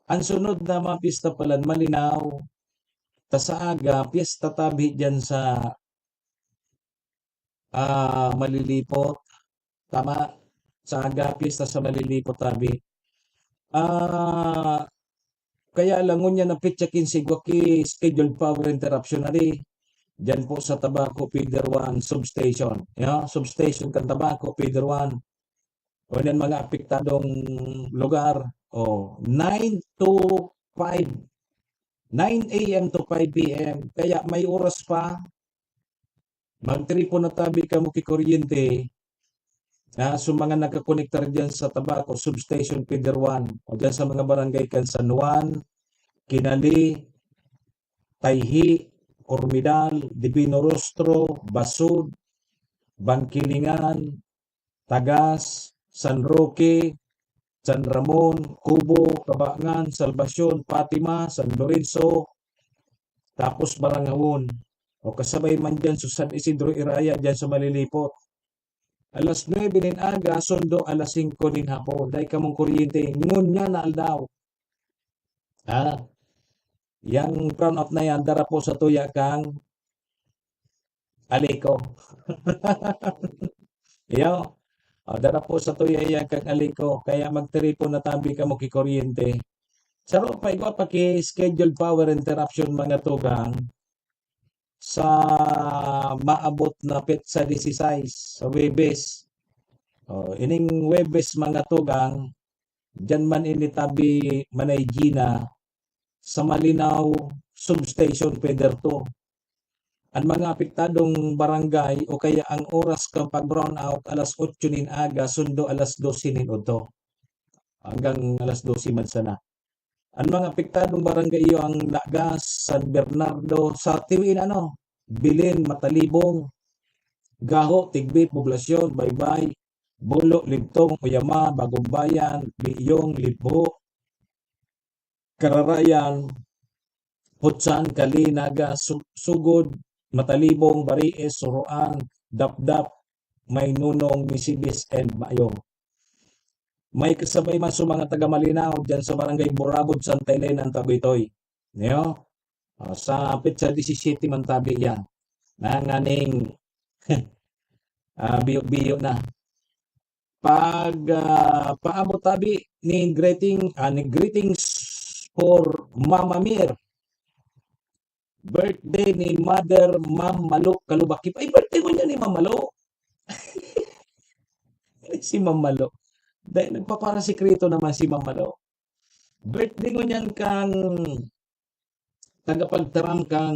ang sunod na mga piyesta palan malinaw. Ta sa aga, piyesta tabi diyan sa, ah, Malilipot. Tama? Sa aga, piyesta sa Malilipot tabi. Ah, kaya lang ngunyan na petsa quince, igwa ki scheduled power interruption na di. Diyan po sa Tabaco Feeder one substation. Ya, substation kan Tabaco Feeder one. O yan, mga apektadong lugar. O, nine to five. Nine A M to five P M. Kaya may oras pa. Magtripon na tabi kamo ki kuryente. Ah, so mga nagkakonektar diyan sa Tabaco Substation Feeder one o diyan sa mga barangay kan San Juan, Kinali, Tayhi, Ormidal, Divino Rostro, Basud, Bangkilingan, Tagas, San Roque, San Ramon, Cubo, Cabangan, Salvacion, Fatima, San Lorenzo, tapos Barangahon. O kasabay man diyan sa San Isidro Iraya, diyan sa Malilipot. Alas nuebe nin aga, sundo alas singko nin hapon. Dai kamong kuryente, ngunyan na aldaw. Ha? Yang brownout na yan, dara po sa tuya kang Alico. Iyo. O, dara po sa tuya yan kang Alico. Kaya magtiripon na tabi kamo ki kuryente. Saro pa, igwa pa ki scheduled power interruption, mga tugang, sa maabot na petsa dieciséis, sa Huwebes. O, ining Huwebes, mga tugang, diyan man ini tabi Manay Gina, sa Malinaw Substation, Feeder two. An mga apektadong barangay o kaya ang oras kan pag-brownout, alas otso nin aga, sundo alas dose nin udto. Hanggang alas dose man sana. An mga apektadong barangay iyo ang Nagas, San Bernardo, sa Tiwin, ano, Bilen, Matalibong, Gaho, Tigbi, Poblasyon, Baybay, Bulo, Libtong, Uyama, Bagong Bayan, Biyong, Libho, Kararayan, Hutsan, Kali, Naga, Su-, Sugod, Matalibong, Bariis, Suroan, Dapdap, Maynonong, Nisibis, and Mayong. May kasabay man sa mga taga Malinaw diyan sa Barangay Burabod, Santa Elena, Taboytoy. Niyo? Ah, sa petsa disisete man tabi yan. Nanganing, ah, biyo-biyo na. pag, ah, paabot tabi ni greeting, ah, ni greetings for Mama Mir. Birthday ni Mother Ma'am Malo Kalubakib. Ay, birthday ngunyan ni Ma'am Malo. Si Ma'am Malo. Dahil nagpaparasikreto naman si Ma'am Malo. Birthday ngunyan kan tagapagtaram kan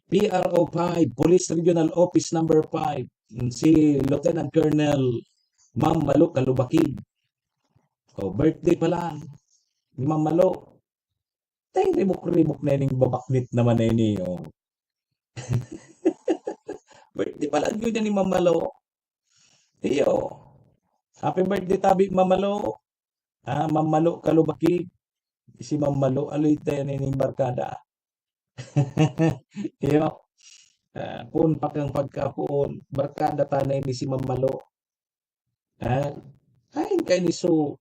P R O five, Police Regional Office Number five, si Lieutenant Colonel Ma'am Malo Kalubakib. O, birthday pala ni Ma'am Malo. Teng ribok-ribok na ining babaknit naman na ini, oh. Birthday pala yun ni Ma'am Malo. Iyo. Happy birthday tabi, Ma'am Malo. Ah, Ma'am Malo Kalubakib. Si Ma'am Malo, aloy tayo na ining barkada. Iyo. Ah, poon pa kang pagkapoon, barkada ta na ini si Ma'am Malo. Ah, hain kaini so,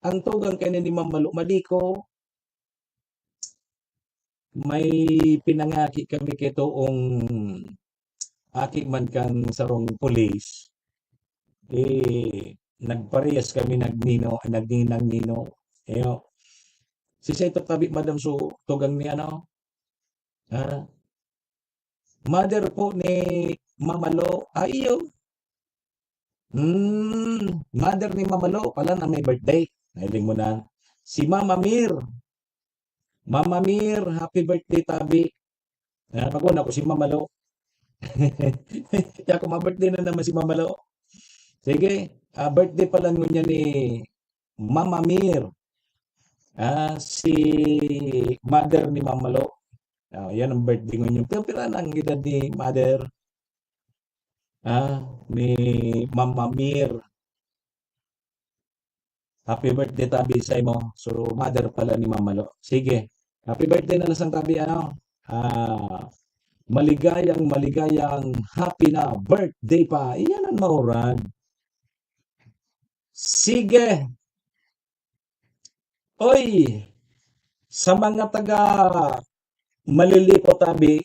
ang tugang kaini ni Ma'am Malo, madiko. May pinangaki kami kay toong aki man kan sarong pulis. Eh, nagparehas kami nagnino, nagninang-nino. Iyo. Si Seto tabi, madam, so tugang ni ano, ah, mother po ni Mama Lo. Ah, iyo. Hmm, mother ni Mama Lo pala na may birthday. Nahiling mo na. Si Mama Mir. Mama Mir, happy birthday tabi. Ah, pag-una ko si Mama Lo. Kaya kung ma-birthday na naman si Mama Lo. Sige, ah, birthday pala ngunyan ni Mama Mir. Ah, si mother ni Mama Lo. Ah, yan ang birthday ngunyan. Pero pira na ang edad ni mother? Ah, ni Mama Mir. Happy birthday tabi sa imo. So, mother pala ni Mama Lo. Sige. Happy birthday na lang tabi, ano? Ah, maligayang, maligayang happy na birthday pa. Iyan ang maurag. Sige. Oy, sa mga taga Malilipot tabi,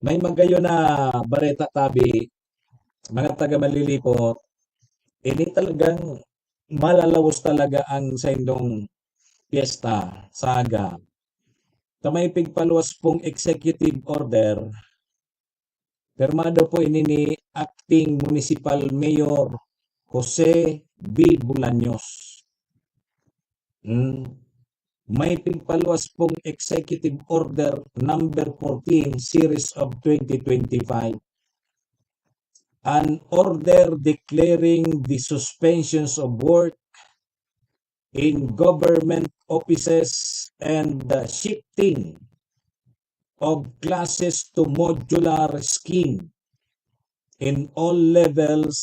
may magayon na bareta tabi, mga taga Malilipot, ini talagang malalawos talaga ang saindong piyesta sa aga. Ta may pigpaluwas pong executive order, pirmado po ini ni Acting Municipal Mayor Jose B. Bolaños. Hmm. May pigpaluwas pong Executive Order Number fourteen, Series of twenty twenty-five. An order declaring the suspensions of work in government offices and the shifting of classes to modular scheme in all levels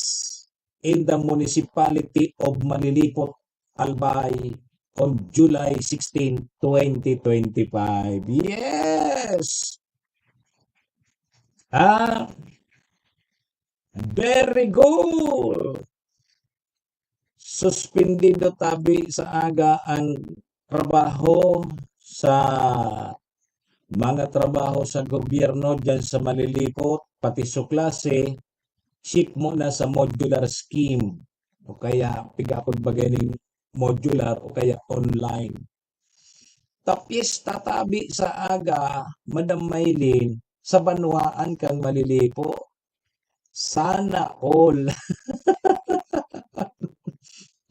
in the municipality of Malilipot, Albay, on July sixteen, twenty twenty-five. Yes! Ah, very good! Suspendido tabi sa aga ang trabaho sa mga trabaho sa gobyerno diyan sa Malilipot, pati su klase, shift mo na sa modular scheme. O kaya, pigapod bagay ning modular o kaya online. Tapyesta tabi sa aga, Madam Maylin, sa banwaan kan Malilipot. Sana all.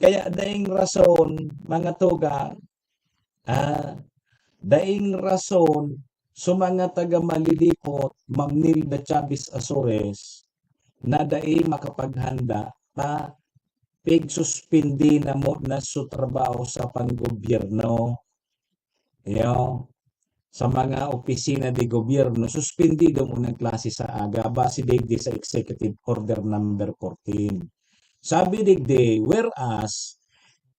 Kaya daing rason, mga tugang, ah, daing rason sa mga taga Malilipot, Ma'am Nilda Chavez Azores, na dai makapaghanda ta pigsuspindi na mo na su trabaho sa panggobyerno. Iyo, sa mga opisina de gobyerno, suspendido mo ng klase sa aga, base digdi sa Executive Order Number fourteen. Sabi digdi, whereas,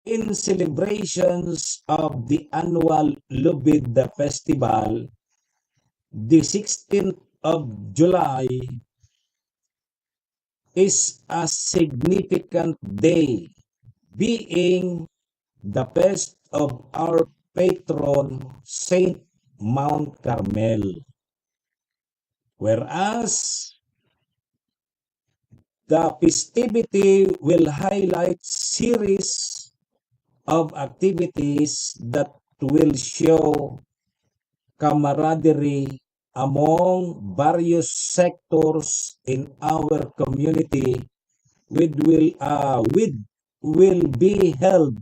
in celebrations of the annual Lubid Festival, the sixteenth of July is a significant day, being the feast of our patron Saint Mount Carmel. Whereas, The festivity will highlight series of activities that will show camaraderie among various sectors in our community with will, uh, with will be held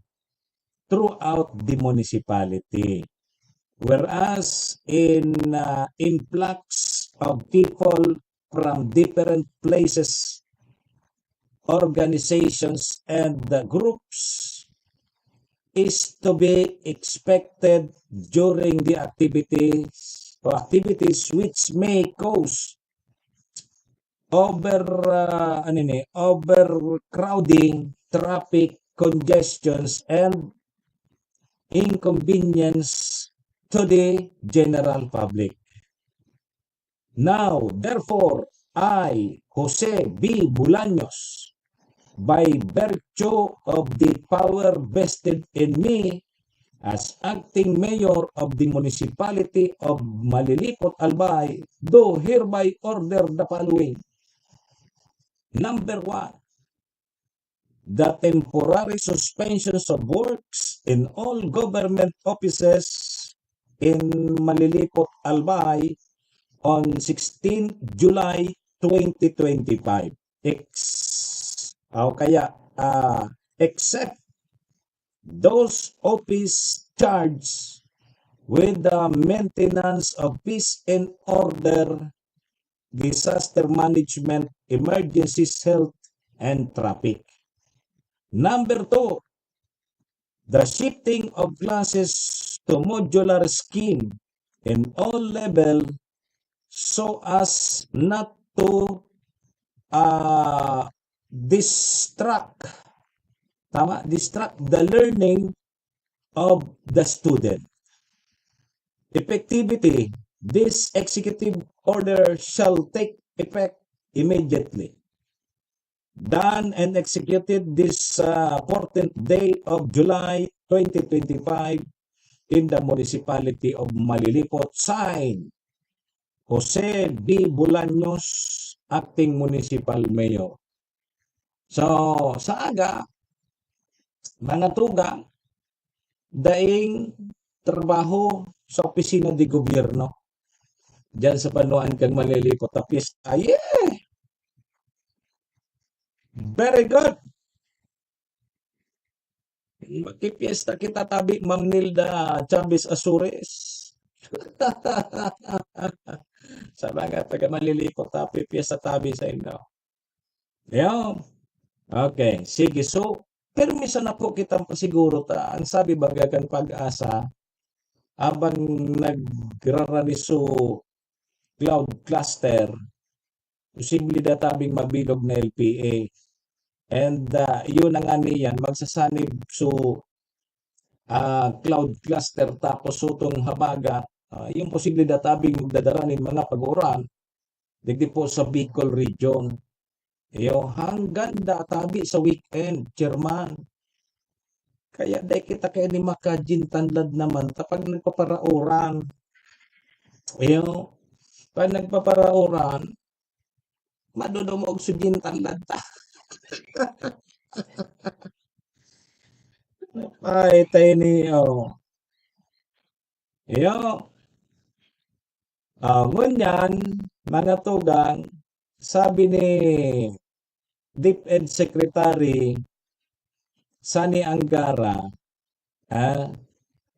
throughout the municipality. Whereas in, uh, influx of people from different places, organizations, and the groups is to be expected during the activities or activities which may cause over, uh, ano ni, overcrowding, traffic congestions, and inconvenience to the general public. Now, therefore, I, Jose B. Bolaños, by virtue of the power vested in me as acting mayor of the municipality of Malilipot, Albay, do hereby order the following. Number one, the temporary suspensions of works in all government offices in Malilipot, Albay on sixteenth July twenty twenty-five. Ex-, o kaya, ah, except those office charged with the maintenance of peace and order, disaster management, emergencies, health, and traffic. Number two, the shifting of classes to modular scheme in all level so as not to, ah, distract, tama, distract the learning of the student. Effectivity, this executive order shall take effect immediately. Done and executed this, uh, fourteenth day of July twenty twenty-five in the municipality of Malilipot. Signed, Jose B. Bolaños, Acting Municipal Mayor. So, sa aga, mga tugang, daing trabaho sa opisina de gobyerno. Diyan sa banwaan kan Malilipot na piyesta. Yeah! Very good! Magpipiyesta kita tabi, Ma'am Nilda Chavez Azores. Sa mga taga Malilipot, happy piyesta tabi sa inyo. Ayan. Okay, sige. So, permi sana po kita siguro ta, ang sabi baga kan PAGASA, abang nagrarani so cloud cluster, posible da tabing mabilog na L P A. And, ah, yun ang ani yan, magsasanib so, ah, cloud cluster, tapos sutong habagat, ah, yung posible da tabing magdadara nin mga pag-uran, digdi po sa Bicol region. Iyo, hanggan da tabi sa weekend, chairman. Kaya dai kita kaini makajintanlad naman ta pag nagpaparauran. Iyo, pag nagpaparauran, madodumog sa jintanlad ta. Ay, tayo ni, oh. Iyo. Ah, ngunyan, mga tugang, sabi ni DepEd Secretary Sonny Angara, ah,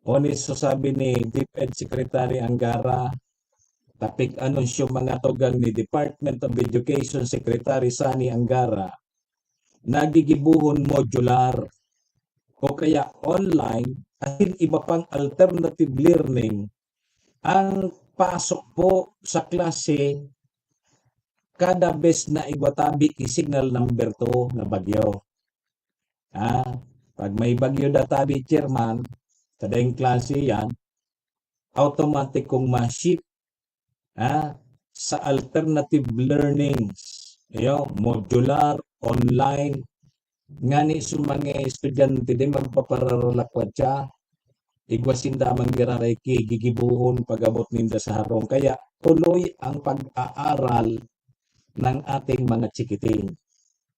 o ni, so sabi ni DepEd Secretary Angara, tapik anunsyo, mga tugang, ni Department of Education Secretary Sonny Angara, nagigibohon modular o kaya online asin iba pang alternative learning ang pasok po sa klase kada bes na igwa tabi ki signal number two na bagyo. Ah, pag may bagyo da tabi, chairman, sa daing klase yan, automatic kong ma-shift, ah, sa alternative learnings. Iyo, modular, online, ngani sa mga estudyante di magpapararalakwatsa, igwa sinda man giraray ki gigibohon pag-abot ninda sa harong. Kaya tuloy ang pag-aaral ng ating mga chikiting.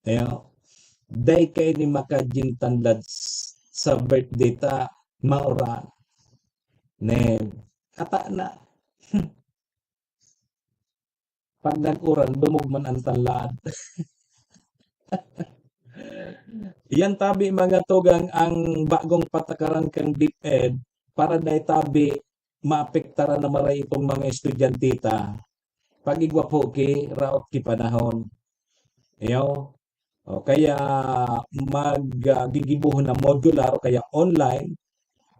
Ayo. Dai kaini makajin tanlad s-, sa birthday ta, mauran. Ne, ata na. Pag nag-uran, dumog man an tanlad. Yan tabi, mga tugang, ang bagong patakaran kan DepEd para dai tabi maapektaran na maray itong mga estudyante ta. Pag-igwa po ki raot ki panahon. Iyo. O kaya mag, ah, gigibohon na modular o kaya online.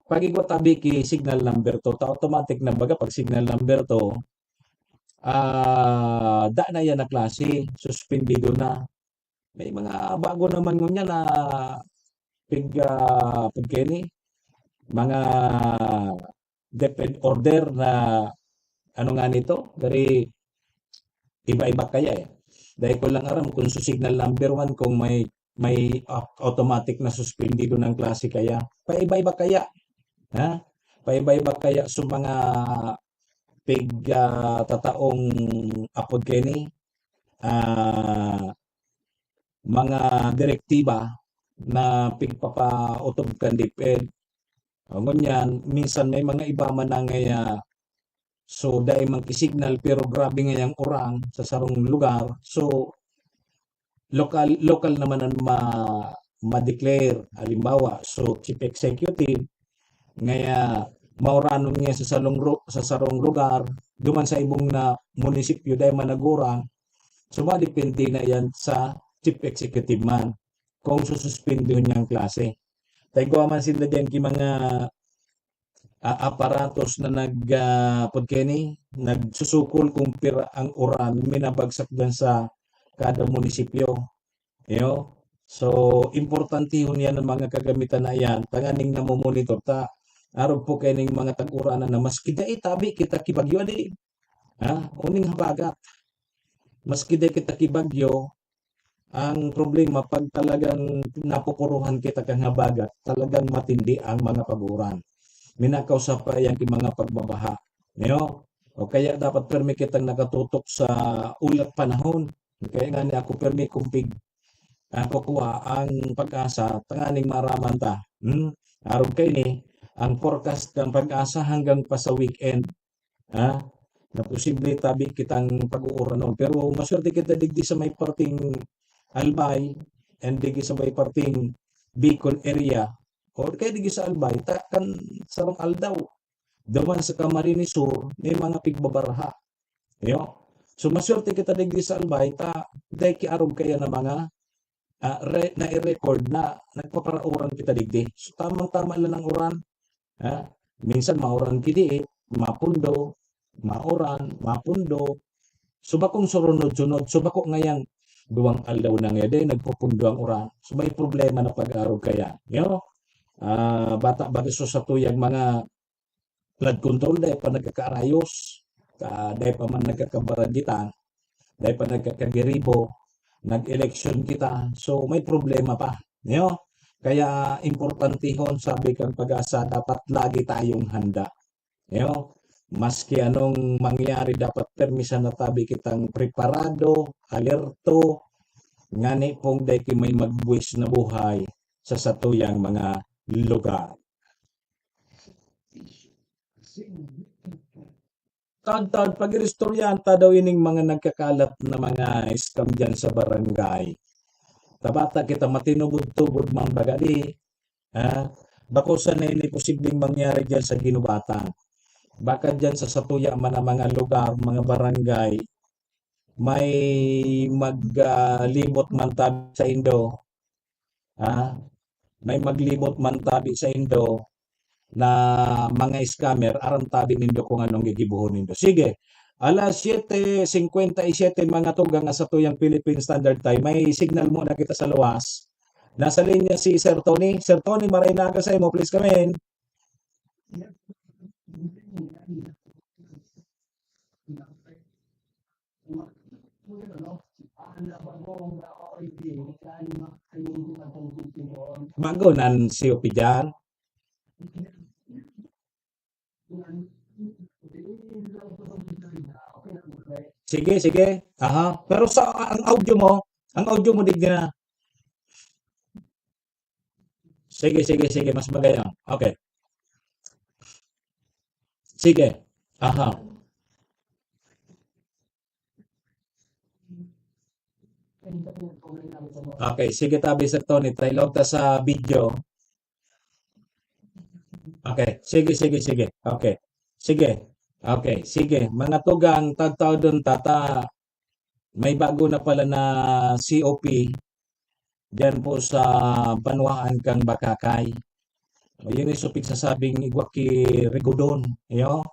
Pag-igwa tabi ki signal number two, ta automatic na baga pag signal number two, ah, da na yan na klase, suspendido na. May mga bago naman ngunyan na pig, ah, pag kini, mga DepEd order na ano nga nito, very iba-iba kaya eh. Dahil ko lang aram kung sa signal number one kung may, may au-, automatic na suspendido ng klase kaya. Paiba-iba kaya. Ha? Paiba-iba kaya sa mga pig, ah, tataong apod kini, ah, mga direktiba na pigpapautob kan DepEd. O, ngunyan, minsan may mga iba man na ngaya, so, dai man ki signal, pero grabe ngayang uran sa sarong lugar. So, lokal, lokal naman an ma-, ma-declare. Halimbawa, so, chief executive, ngaya mauranon niya sa salong ru-, sa sarong lugar, duman sa ibong na munisipyo, dai man nag-uran. So, madepende na yan sa chief executive man kung sususpindon niyang klase. Ta igwa man sinda diyan ki mga, ah, aparatos na nag, ah, pud kini, nagsusukol kung pira ang uran minabagsak diyan sa kada munisipyo. Iyo. So, importantehon yan ang mga kagamitan na yan, tanganing namomonitor ta. Arog po kaining mga tag-uranan na maski dai tabi kita ki bagyo, adi. Ha? Uning habagat. Maski dai kita ki bagyo, ang problema, pag talagang napupuruhan kita kan habagat, talagang matindi ang mga pag-uran. Minakaw sa pa yan ki mga pagbabaha. Niyo? O kaya dapat permi kitang nakatutok sa ulat panahon. Kaya nga ni ako permi kung pig-, ah, kukua ang PAGASA, tanganing maaraman ta. Hmm? Arog kaini, ang forecast kan PAGASA hanggang pa sa weekend, ha, na posible tabi kitang pag-uuranon. Pero maswerte kita digdi sa may parteng Albay and digdi sa may parteng Bicol area. O kaya digdi sa Albay, ta kan sarong aldaw, duman sa Camarines Sur, may mga pigbabaraha. Iyo. So, maswerte kita digdi sa Albay, ta dai ki arog kaya na mga, ah, re-, nai-record na nagpaparauran kita digdi. So, tamang-tama lang ang uran. Ha? Minsan mauran ki dii, mapundo, mauran, mapundo. So, bakong surunod-sunod. So, bako ngayang duwang aldaw na ngaya, dai nagpupundo ang uran. So, may problema na pag-arog kaya. Iyo. Ah, bata ba gusto sa tuyang mga flood control, dai pa nagkakaarayos, ah, dai pa man nagkakabaragitan, dai pa nagkakagiribo, nag-eleksyon kita. So, may problema pa, niyo? Kaya importantehon, sabi kan PAGASA, dapat lagi tayong handa, niyo? Maski anong mangyari, dapat permi sana tabi kitang preparado, alerto, ngani pong dai ki may magbuwis na buhay sa satuyang mga lugar. Taon-taon, pag-iristoryahan ta daw ining mga nagkakalat na mga scam diyan sa barangay. Ta bata kita matinubod-tubod man baga di, ha? Bako sana ini posibleng mangyari diyan sa Guinobatan. Baka diyan sa satuya man ang mga lugar, mga barangay, may mag, ah, libot man tabi sa indo, ha? May maglibot man tabi sa indo na mga scammer, aram tabi nindo kung anong gigibohon nindo. Sige, alas siyete cincuenta y siete, mga tugang, sa tuyang Philippine Standard Time. May signal muna kita sa luwas. Nasa linya si Sir Tony. Sir Tony, maray na aga sa imo. Please come in. Bago nan si Opijan. Sige, sige. Aha. Pero sa, ang audio mo, Ang audio mo digdi na. Sige, sige, sige, mas magayon. Okay. Sige. Aha. Okay, sige tabi, Sir Tony, try log ta sa video. Okay, sige, sige, sige. Okay. Sige. Okay, sige. Mga tugang, tagtaw dun tata. May bago na pala na C O P diyan po sa banwaan kan Bacacay. Yun yung supig sasabing igwa ki Rigodon, iyo.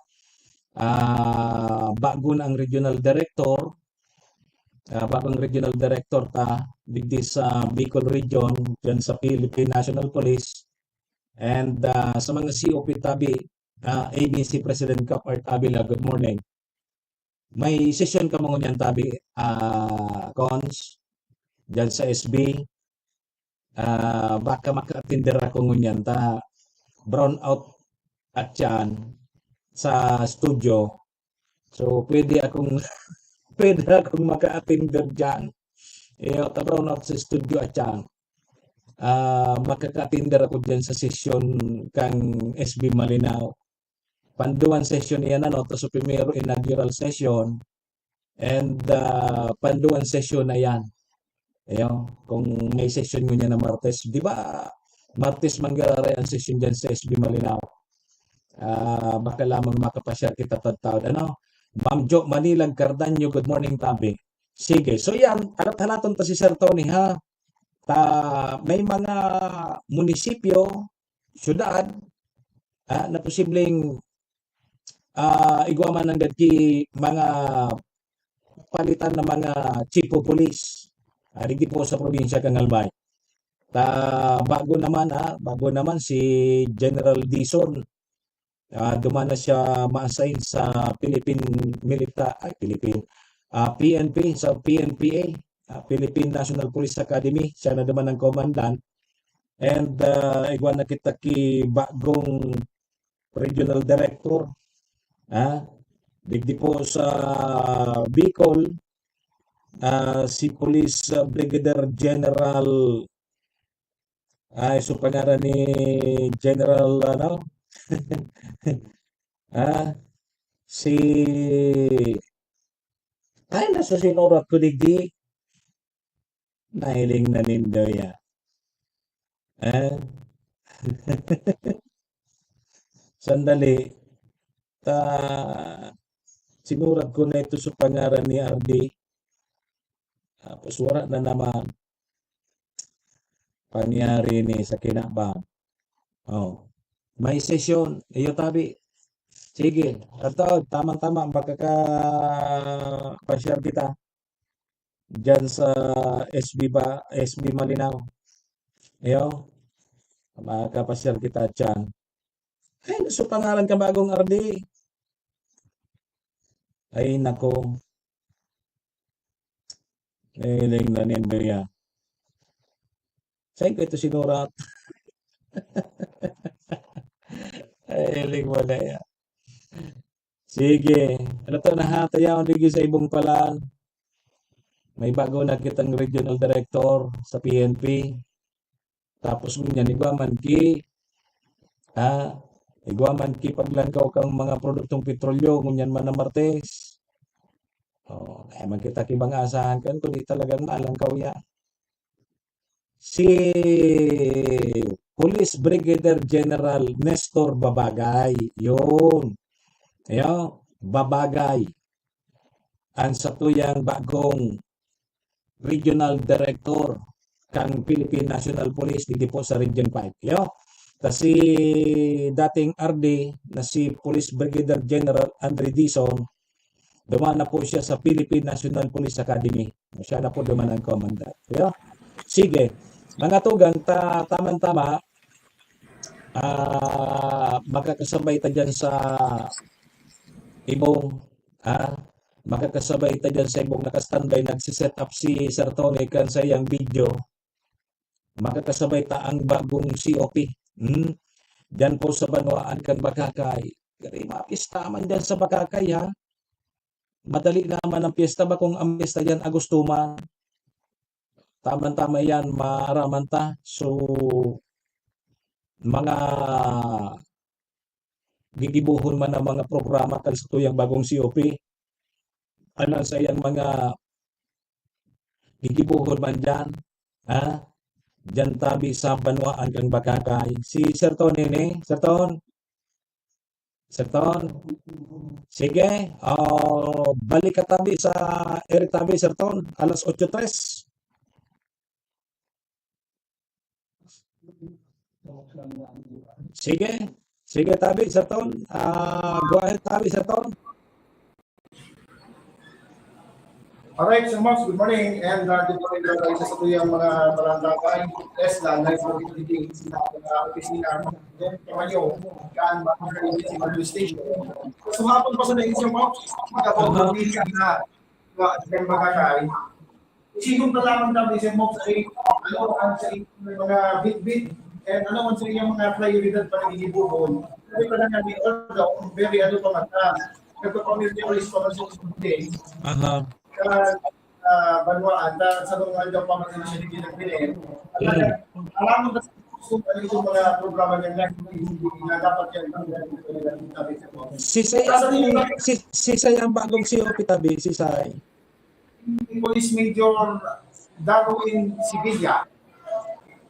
Ah, bago na ang regional director, ah, bagong regional director ta digdi sa Bicol Region, diyan sa Philippine National Police. And, ah, sa mga C O P tabi, ah, A B C President Cap Art Avila, good morning. May sesyon kamo ngunyan tabi, ah, Cons, diyan sa S B. Ah, baka maka-attender ako ngunyan ta brown out at yan sa studio. So, pwede akong, pwede akong maka-attender diyan. Iyo, ta brown out sa studio at yan. Ah, makaka-attender ako diyan sa sesyon kang S B Malinao. Panduan session iyan, ano, ta so primero inaugural session, and, ah, panduan session na yan. Ayan, kung may session ngunyan na Martes, di ba, Martes manggararay ang session diyan sa S B Malinao. Ah, baka lamang makapasyal kita tadtaod, ano? Ma'am Jo Manilag Cardaño, good morning, tabi. Sige, so yan, halat-halaton ta si Sir Tony, ha? Ta, may mga munisipyo, syudad, ah, na posibleng, ah, igwa man nanggad ki mga palitan na mga chief of police, ah, digdi po sa probinsya kan Albay. Ta, bago naman, ah, bago naman si General Dizon. Ah, duman na siya ma-assign sa Philippine Milita-, ay, Philippine, ah, P N P, sa P N P A, ah, Philippine National Police Academy. Siya na duman ang commandant. And, ah, igwa na kita ki bagong regional director, ah, digdi po sa Bicol, ah, si Police, ah, Brigadier General, ay, so pangaran ni General, ano? Ah, si, ay, nasa sinurat ko digdi. Nahiling na nindo ya. Eh? Sandali. Ta, sinurat ko na ito sa pangaran ni R D. Tapos wala na naman. Pangyari ni sa kinaban. Oh. May sesyon. Iyo tabi. Sige. Ato, tamang-tama. Makakapasyal kita. Diyan sa S B ba, S B Malinao. Iyo. Makakapasyal kita diyan. Ay, so pangalan ka bagong R D. Ay, nako. Hiling na nindo ya. Saan ko ito sinurat? Ay, hiling mo na ya. Sige. Ano to, nahatayaon digdi sa ibong palan. May bago na kitang regional director sa P N P. Tapos ngunyan, igwa man ki, ah, igwa man ki paglangkaw kang mga produktong petrolyo, ngunyan man na Martes. Oh, kaya man kita ki mga asahan kan, kundi talagang malangkaw ya. Si Police Brigadier General Nestor Babagay, yun. Ayo, Babagay. Ang satuyang bagong regional director kan Philippine National Police digdi po sa Region five. Yo, ta si dating R D na si Police Brigadier General Andre Dizon, duman na po siya sa Philippine National Police Academy. Siya na po duman ang commandant. Yo? Sige, mga tugang, ta, tamang-tama, ah, makakasabay ta dyan sa ibong, ah, makakasabay ta dyan sa ibong naka-standby, nagsi-set up si Sir Tony kan sa iyang video. Makakasabay ta ang bagong C O P. Hmm? Diyan po sa banwaan kan Bacacay. Kaya mapista man dyan sa Bacacay, ha? Madali naman ang piyesta, bakong ang piyesta dyan, Agosto man. Tama-tama yan, maaraman ta. So, mga gigibohon man ang mga programa kan satuyang bagong C O P. Ano ang saiyang mga gigibohon man diyan? Ha? Diyan tabi sa banwaan kan Bacacay. Si Sir Ton ini, Sir Ton? Sir Ton? Sige, ah, balik ka tabi sa ere tabi, Sir Ton, alas otso tres. Sige. Sige, tabi, Sir Ton. Ah, go ahead, tabi, Sir Ton. Alright, Sir Mox, good morning. And uh, good morning, uh, sa tuyang mga barangay. Yes, na live po dito sa mga opisina. Then, kamayo, kan mga si Malu Station. So, hapon pa sa nais yung Mox, magkapag-pagpili ka na, na, na, Isigong pa lamang namin sa Mox ay ano ang sa inyong mga bitbit and ano ang sa inyong mga prioridad para ginibuhon. Sabi pa na namin, although very ano pa man ta, nagpapamilya o responsibility Aha. sa uh, banwaan, ta, sa mga aldaw pa man siya hindi nagpili. Alam mo na kung ano itong mga programa niya na hindi na dapat yan ang sabi sa Mox. Si Say ang, si, si Say ang bagong C O P tabi, si Say. Police Major Darwin Sevilla.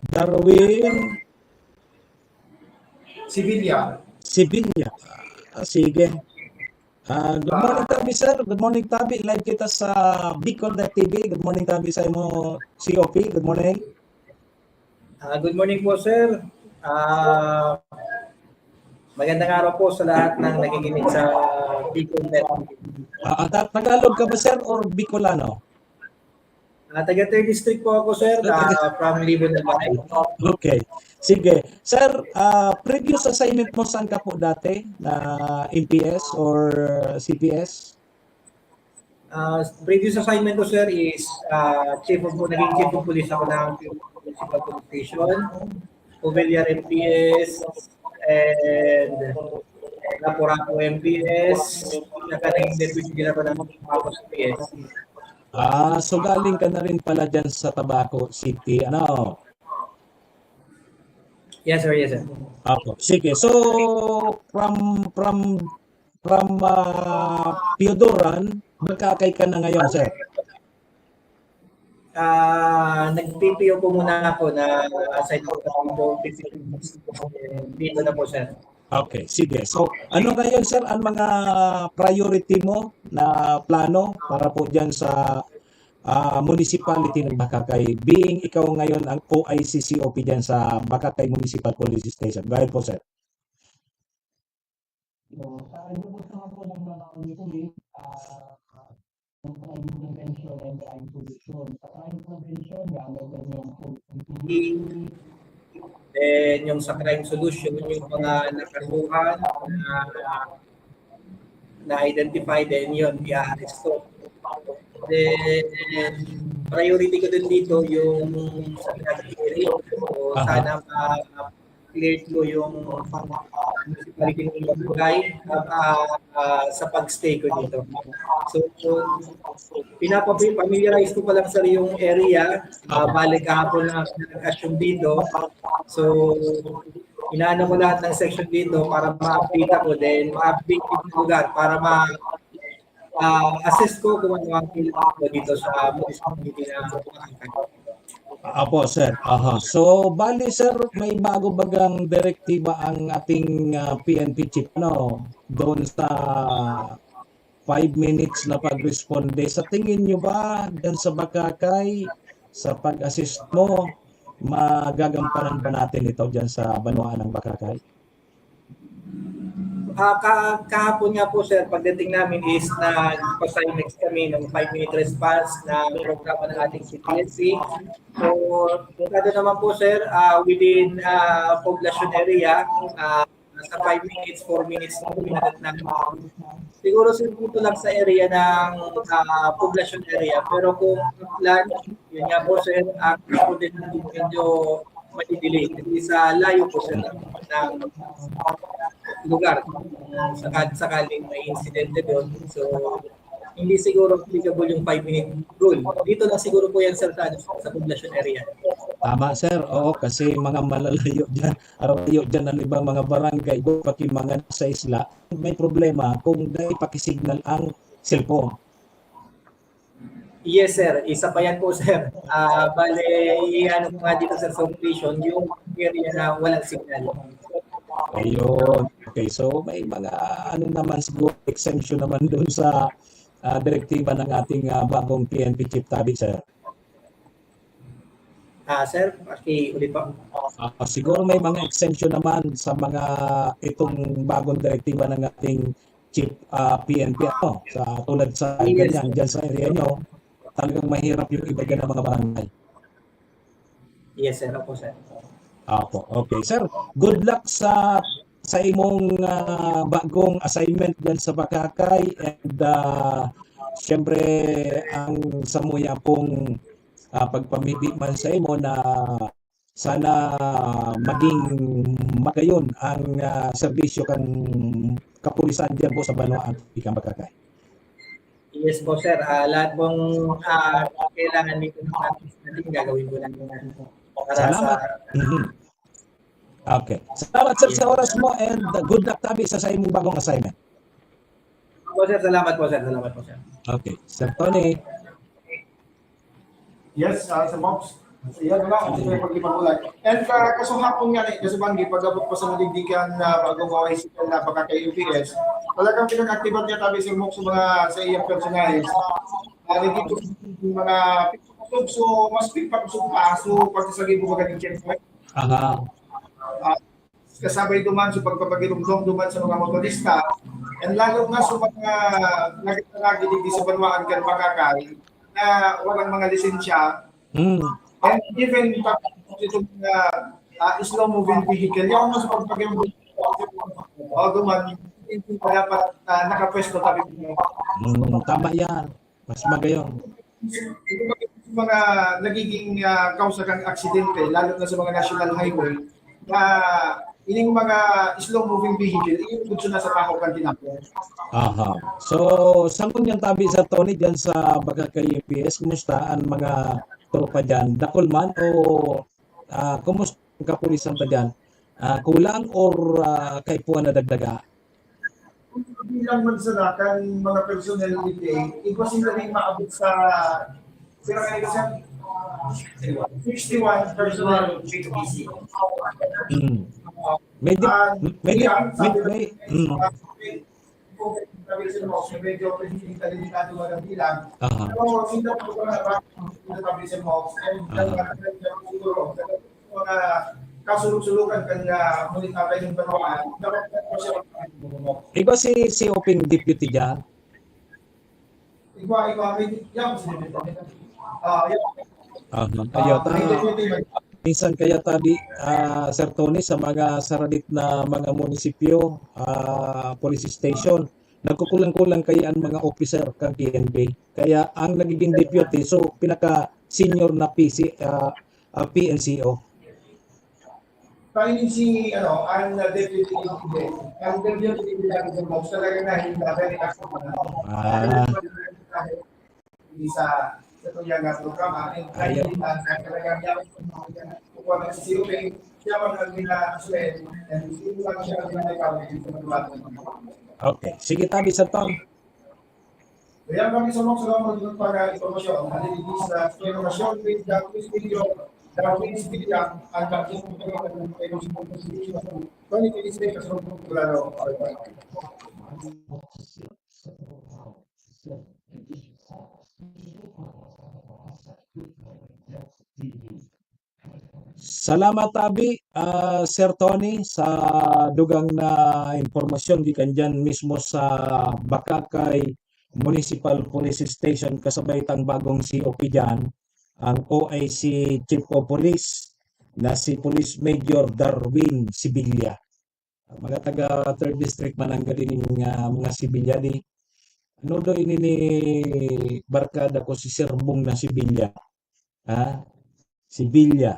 Darwin Sevilla. Sevilla. Ah, sige. Ah, good morning, tabi, sir. Good morning, tabi. Live kita sa Bicol dot T V. Good morning, tabi, sa imo C O P. Good morning. Ah, good morning po, sir. Ah, magandang araw po sa lahat ng nakikinig sa Bicol dot T V. Ah, ah, ta- Tagalog ka ba, sir, or Bicolano? Ah, taga third District po ako, sir, ah, from Libon, Albay. Okay. Sige. Sir, ah, previous assignment mo, saan ka po dati? Na M P S or C P S? Ah, previous assignment ko, sir, is ah, chief of, naging chief of police ako ng Municipal Police Station, Covellar M P S, and Lapu-Lapu M P S, saka naging deputy din ako ng Mapos M P S. Ah, so galing ka na rin pala dyan sa Tabaco City, ano? Yes, sir. Yes, sir. Apo. Sige. So, from from from uh, Piodoran, Bacacay ka na ngayon, sir? Ah, nag-P P O po muna ako na assign ako sa P P O, dito na po, sir. Okay, sige. So, ano ngayon, sir, ang mga priority mo na plano para po dyan sa ah, municipality ng Bacacay, being ikaw ngayon ang O I C C O P dyan sa Bacacay Municipal Police Station? Go ahead po, sir. So, sa inubos naman po ng mga community, ah, yung crime prevention and crime solution. Sa crime prevention, gamit din yung food security. Then yung sa crime solution, yung mga nakaruhan na na-identify, then yun, i-aresto. Then, priority ko din dito yung sa traffic area. So, Aha. Sana ma-clear ko yung municipality ng barangay ah, ah, sa pag-stay ko dito. So, pinapapamiliarize ko pa lang, sir, yung area. Ah, balik kahapon na nag-assume dito. So, inaano ko lahat ng section dito para ma-update ako, then ma-update yung lugar para ma ah, assist ko kung ano ang kailangan ko dito sa municipality na Apo, sir. Aha. So, bali, sir, may bago bagang direktiba ang ating ah, P N P chief, no? Doon sa five minutes na pagresponde. Sa tingin nyo ba, dyan sa Bacacay, sa pag-assist mo, magagampanan ba natin ito dyan sa banwaan ng Bacacay? Ah, ka kahapon nga po, sir, pagdating namin is nagpa-Simex kami ng five-minute response na programa ng ating C P S C. So, kontado naman po, sir, ah, within ah, poblasyon area, ah, sa five minutes, four minutes na po, inabot namin. Siguro, sir, dito lang sa area ng ah, poblasyon area. Pero kung plan, yun nga po, sir, ang ako din medyo madidelay. Kasi sa layo po, sir, ng, ng lugar. Kung sakal-, sakaling may insidente doon. So, hindi siguro applicable yung five-minute rule. Dito lang siguro po yan, sir, sa, ano, sa poblasyon area. Tama, sir. Oo, kasi mga malalayo dyan, arayo dyan ang ibang mga barangay, pati mga nasa isla, may problema kung dai pakisignal ang cellphone. Yes, sir. Isa pa yan po, sir. Ah, bale, i-ano ko nga dito, sir, sa operation, yung area na walang signal. Ayun. Okay, so may mga ano naman siguro, exemption naman dun sa, ah, direktiba ng ating, ah, bagong P N P chief tabi, sir. Ah, sir, pakiulit po. Ah, siguro may mga exemption naman sa mga, itong bagong direktiba ng ating chief, ah, P N P, ano, sa, tulad sa Yes. ganyan, dyan sa area nyo, talagang mahirap yung iba dyan ng mga barangay. Yes, sir. Opo, sir. Opo. Okay, sir. Good luck sa, sa imong, ah, bagong assignment dyan sa Bacacay. And, ah, siyempre, ang samuya pong, ah, pagpamibi man sa imo na sana maging magayon ang, ah, serbisyo kan kapulisan dyan po sa banwaan kan Bacacay. Yes po, sir. Ah, lahat pong, ah, kailangan dito ng ating natin, gagawin po natin natin po. Para Salamat. sa Mhm. Okay. Salamat, sir, sa oras mo and, uh, good luck tabi sa, sa imong bagong assignment. Opo, sir. Salamat po, sir. Salamat po, sir. Okay. Sir Tony. Yes, ah, Sir Mops. Yan lang, Sige. Sir, pag-ibang ulan. And, ah, kasuhapon nga ni, kasi banggi, pag-abot pa sa Maligdigan na bago maway sila na baka kay U P S, talagang pinag-activan niya tabi, Sir Mops, sa mga, sa iyang personahe. Ah, naging mga so, mas pagpapasok pa, so, pag sa Gibo, magaling checkpoint. Aha. Ah, kasabay duman sa pagpapagirumdom duman sa mga motorista, and lalo na sa mga nagdadala digdi sa banwaan kan Bacacay na walang mga lisensya. Mm. And even pa itong mga, ah, slow moving vehicle, yaon man sa pagpagirumdom. O duman, hindi pa dapat, ah, nakapwesto tabi mo. Mm, tama yan. Mas magayon. Yung mga nagiging, ah, kausa kan aksidente, lalo na sa mga national highway, na ining mga slow moving vehicle, iyon po na sa tahaw kan tinapon. Aha. So, sa ngunyan tabi, Sir Tony, dyan sa Bacacay U P S, kumusta ang mga tropa dyan? Dakul man o, ah, kumusta ang kapulisan pa dyan? Ah, kulang or, ah, kaipuhan na dagdaga? Bilang magsarakan, mga personnel detail, igwa sila rin maabot sa, sila kayo sa sixty-one personnel. Mm. May di-, Ah, may di-, yeah, may, sabi may, mm. Sabi sa mga medyo delikado, walang bilang. Aha. Pero hindi po ko na ba, sabi sa mga, Aha. Siguro, mga kasulog-sulugan kan, ah, ngunit tatay ng banwaan, dapat po siya. Iba si, si Oping Deputy dyan? Iba, iba, may, yan, si Deputy. Ah, yan. Ah, Ah, kaya ta-, may Deputy, may minsan kaya tabi, ah, Sir Tony, sa mga saradit na mga munisipyo, ah, police station, nagkukulang-kulang kaya ang mga officer kan P N P. Kaya ang nagiging deputy, so, pinaka-senior na P C, ah, ah, P N C O. Kainin si, ano, ang, uh, deputy, ang deputy leader ng Box, talaga na hindi na very active na. Ah. Hindi sa, sa tuyang nga programa, and Ayaw. Kainin na, talaga niya, kukuha na si C O P, siya man ang ginasuhin, and hindi lang siya ang ginagawa, hindi ko nagbabago. Okay. Sige, tabi sa Tom. Kaya kami sa mga salamat ng pag-informasyon, nalilibis sa informasyon with the Quiz Video, the Quiz Video, ang dating ng twenty twenty-six sa Sumbukulano. Salamat, abi, ah, Sir Tony, sa dugang na impormasyon gikan diyan mismo sa Bacacay Municipal Police Station, kasabay tang bagong C O P diyan, ang O I C Chief of Police na si Police Major Darwin Sibilia. Mga taga Third District man ang galing, ah, mga Sibilia di. Ano daw ini ni barkada ko si Sir Bong na Sibilia? Ha? Sibilia.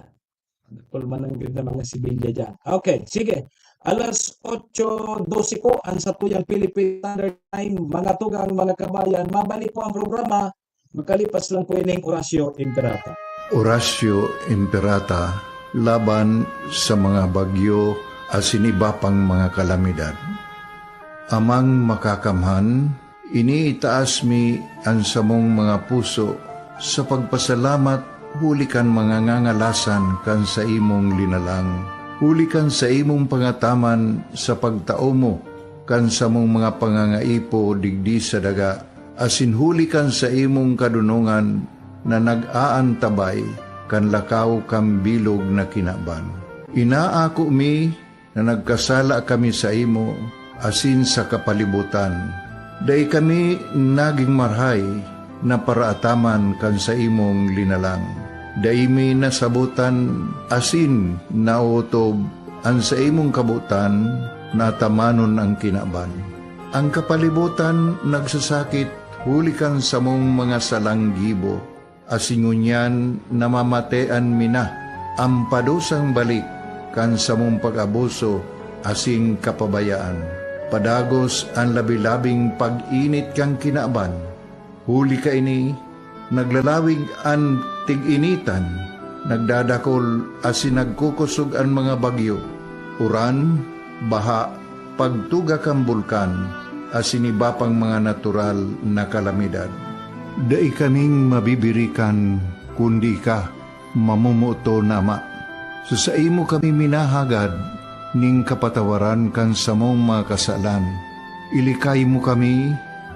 Dakul man ang ganda mga Sibilia diyan. Okay, sige. Alas otso dose po ang satuyang Philippine Standard Time. Mga tugang, mga kabayan, mabalik po ang programa makalipas lang po ining Oratio Imperata. Oratio Imperata laban sa mga bagyo asin iba pang mga kalamidad. Amang Makakamhan, iniitaas mi an samong mga puso sa pagpasalamat huli kan mga ngangalasan kan saimong linalang, huli kan saimong pangataman sa pagtao mo kan samong mga pangangaipo digdi sa daga, asin huli kan saimong kadonongan na nag-aantabay kan lakaw kan bilog na kinaban. Inaako mi na nagkasala kami saimo asin sa kapalibotan. Dai kami nagin marahay na paraataman kan saimong linalang. Dai mi nasabotan asin naotob an saimong kabotan na atamanon an kinaban. An kapalibotan nagsasakit huli kan samong mga salang gibo, asin ngunyan namamatean mi na an padusang balik kan samong pag-abuso asin kapabayaan. Padagos an labi-labing pag-init kan kinaban. Huli kaini, naglalawig an tig-initan, nagdadakol asin nagkukosog an mga bagyo, uran, baha, pagtuga kan bulkan, asin iba pang mga natural na kalamidad. Dai kaming mabibirikan kundi ika, mamomoton na Ama. Sa saimo kami minahagad nin kapatawaran kan samong mga kasalan. Ilikay mo kami,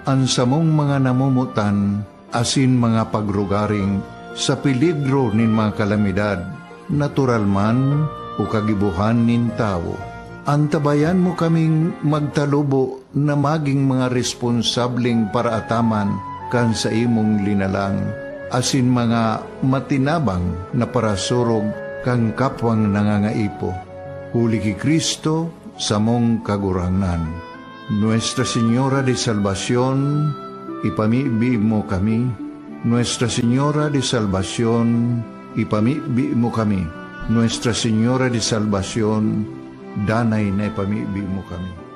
an samong mga namomotan, asin mga pagrugaring sa peligro nin mga kalamidad, natural man o kagibohan nin tawo. Antabayan mo kaming magtalubo na magin mga responsableng paraataman kan saimong linalang, asin mga matinabang na parasurog kan kapwang nangangaipo. Huli ki Cristo, samong Kagurangnan. Nuestra Señora de Salvacion, ipamibi mo kami. Nuestra Señora de Salvacion, ipamibi mo kami. Nuestra Señora de Salvacion, danay na ipamibi mo kami.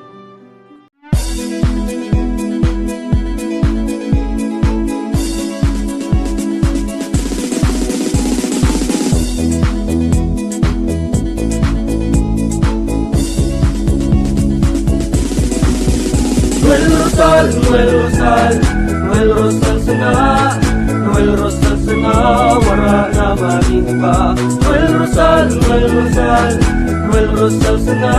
Noel Rosal, Noel Rosal, Noel Rosal sana, Noel Rosal sana, wara na maning iba. Noel Rosal, Noel Rosal, Noel Rosal sana,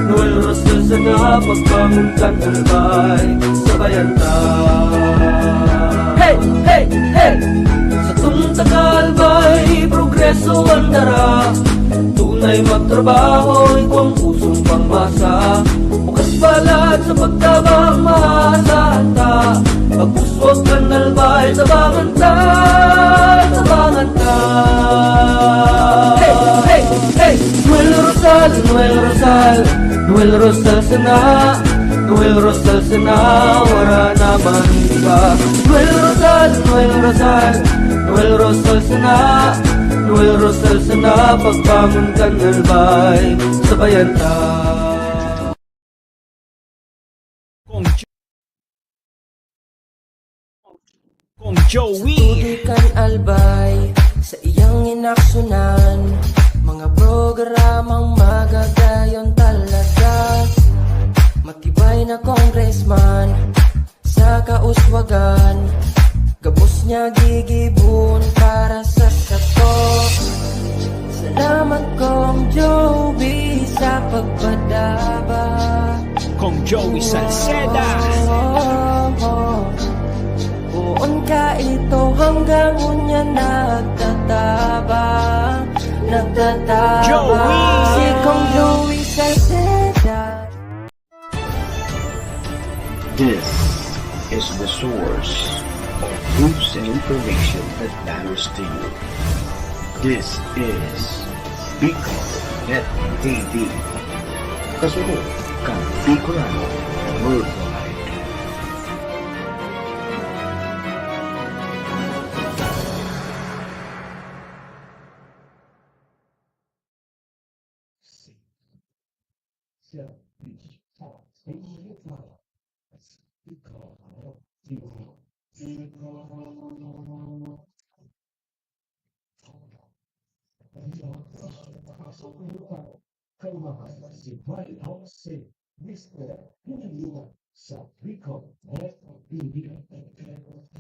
Noel Rosal sana, pagbangon kan albay, sabayan ta. Hey, hey, hey! Satong taga-albay, progreso an dara. Tunay magtrabaho, igwang pusong pangmasa. Bukas palad sa pagtabang, maasahan ta. Pagpuswag kan albay, tabangan ta, tabangan ta. Hey, hey, hey! Noel Rosal, Noel Rosal, Noel Rosal sana, Noel Rosal sana, wara na man iba. Noel Rosal, Noel Rosal, Noel Rosal sana, Noel Rosal sana, pagbangon kan albay, sabayan ta. Kong Jo-, Kong Joey. Tudo kan albay sa iyang inaksunan, mga programang magagayon talaga. Matibay na congressman sa kauswagan, gabos niya gigibon para sa sato. Salamat, Kong Joey, sa pagpadaba. Kong Joey Salceda. Oh, oh, oh. Poon ka ito hanggang unya nagtatabang, nagtatabang. Joey! Si Kong Joey Salceda. This is the source of news and information that matters to you. This is Bicol Net T V. Kasunod kan Bicolano Worldwide.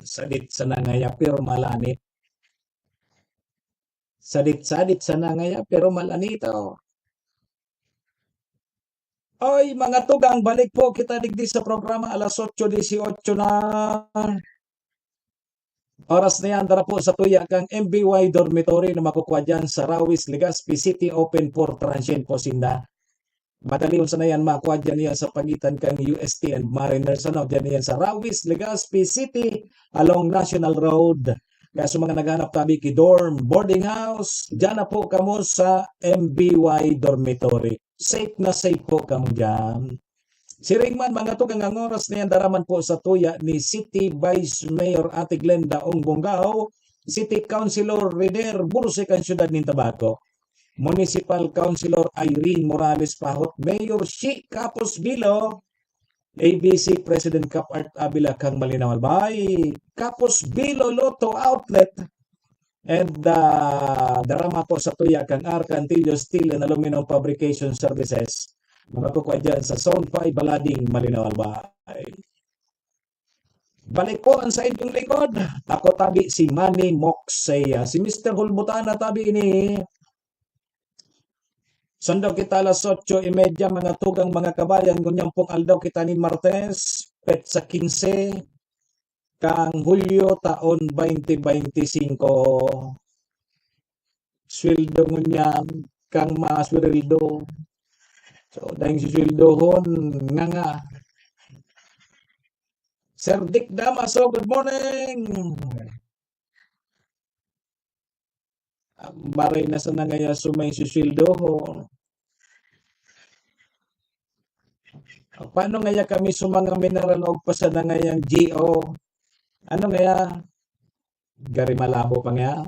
Sadit sana ngaya, pero malanit. Sadit-sadit sana ngaya, pero malanit, oh. Oy, mga tugang, balik po kita digdi sa programa, alas otso dieciocho na. Oras na yan, dara po sa tuya kang M B Y Dormitory na makukuha dyan sa Rawis, Legazpi City, open for transient po sinda. Madali unsa na yan, makuha dyan yan sa pagitan kang U S T and Mariners, ano, dyan yan sa Rawis, Legazpi City, along National Road. Kaya sa mga naghanap tabi ki dorm, boarding house, dyan na po kamo sa M B Y Dormitory. Safe na safe po kamo dyan. Siring man, mga tugang, ang oras na yan, dara man po sa tuya ni City Vice Mayor Ate Glenda Ong Bongao, City Councilor Reder Burse kan Siyudad nin Tabaco, Municipal Councilor Irene Morales Pahot, Mayor Shi Kapos Bilo, A B C President Cap Art Avila kang Malinaw Albay, Kapos Bilo Lotto Outlet, and, ah, dara man po sa tuya kang Arcantillo Steel and Aluminum Fabrication Services. Mga kukwa dyan sa Zone five, Balading, Malinaw Albay. Balik po ang sa inyong likod. Ako tabi si Manny Moxeya. Si Mister Hulbutana tabi ini. Sando kita alas otso y media, mga tugang, mga kabayan. Ngunyan pong aldaw kita nin Martes, petsa quince, kang Hulyo, taon twenty twenty-five. Sweldo ngunyan, kang masweldo. So, dahil sisweldohon, nga nga. Sir Dick Damaso, good morning. Maray na sana ngaya sumay sisweldohon. Paano ngaya kami sa mga mineral og pa sana ngayang G O? Ano ngaya? Gari malabo pa nga.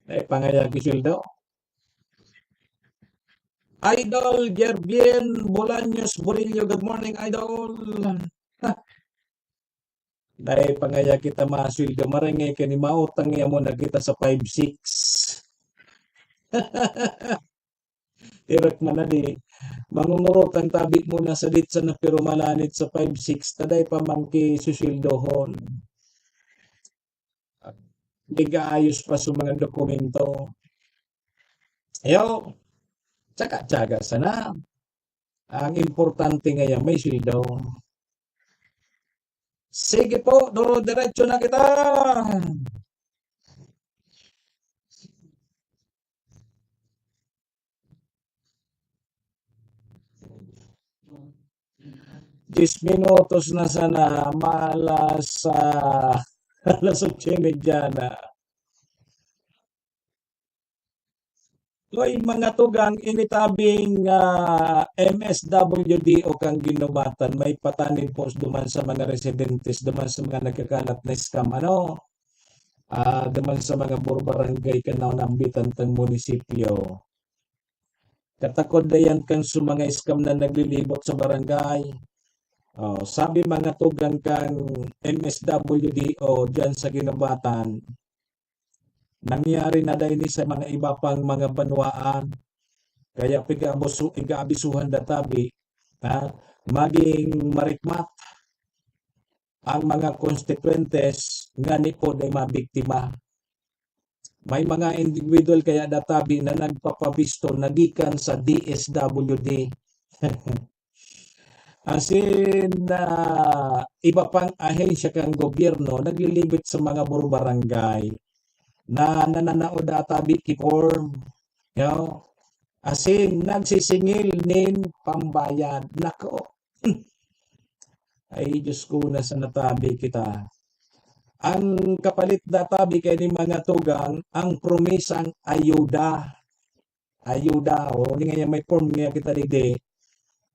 Ay, pangaya ki sweldo. Idol Gerbien Bolaños Burillo, good morning, Idol. Ha? Dai pa ngaya kita masweldo, maray ngaya kani mautang ngaya muna kita sa five six. Tirak man na di, mangungurutang tabi muna sa ditsa na pero malanit sa five six, ta dai pa man ki susweldohon. Nag-aayos pa sa mga dokumento. Ayaw, tsaga-tsaga sana. Ang importante ngaya, may sweldo. Sige po, duro-diretso na kita. Diyes minutos na sana, maalas, ah, alas otso y media na. Hoy, mga tugang, ini tabing, ah, M S W D O kan Guinobatan, may patanid po duman sa mga residentes, duman sa mga nagkakalat na scam, ano, ah, duman sa mga burbarangay kan naunambitan tang munisipyo. Katakod na yan kan sa mga scam na naglilibot sa barangay. Oh, sabi mga tugang kan M S W D O diyan sa Guinobatan, nangyari na daw ini sa mga iba pang mga banwaan. Kaya pig-abuso-, pig-aabisuhan da tabi, ha? Maging marikmat ang mga konstituyentes ngani po dai mabiktima. May mga individual kaya da tabi na nagpapabisto na gikan sa D S W D. Asin, ah, iba pang ahensya kan gobyerno naglilibot sa mga burbarangay na nananao da tabi ki form. Yo. Asin nagsisingil nin pambayad. Nako. Ay, Diyos ko, nasa natabi kita. Ang kapalit da tabi kay ni mga tugang, ang promisang ayuda. Ayuda, o, ni ngaya may form ngaya kita digdi.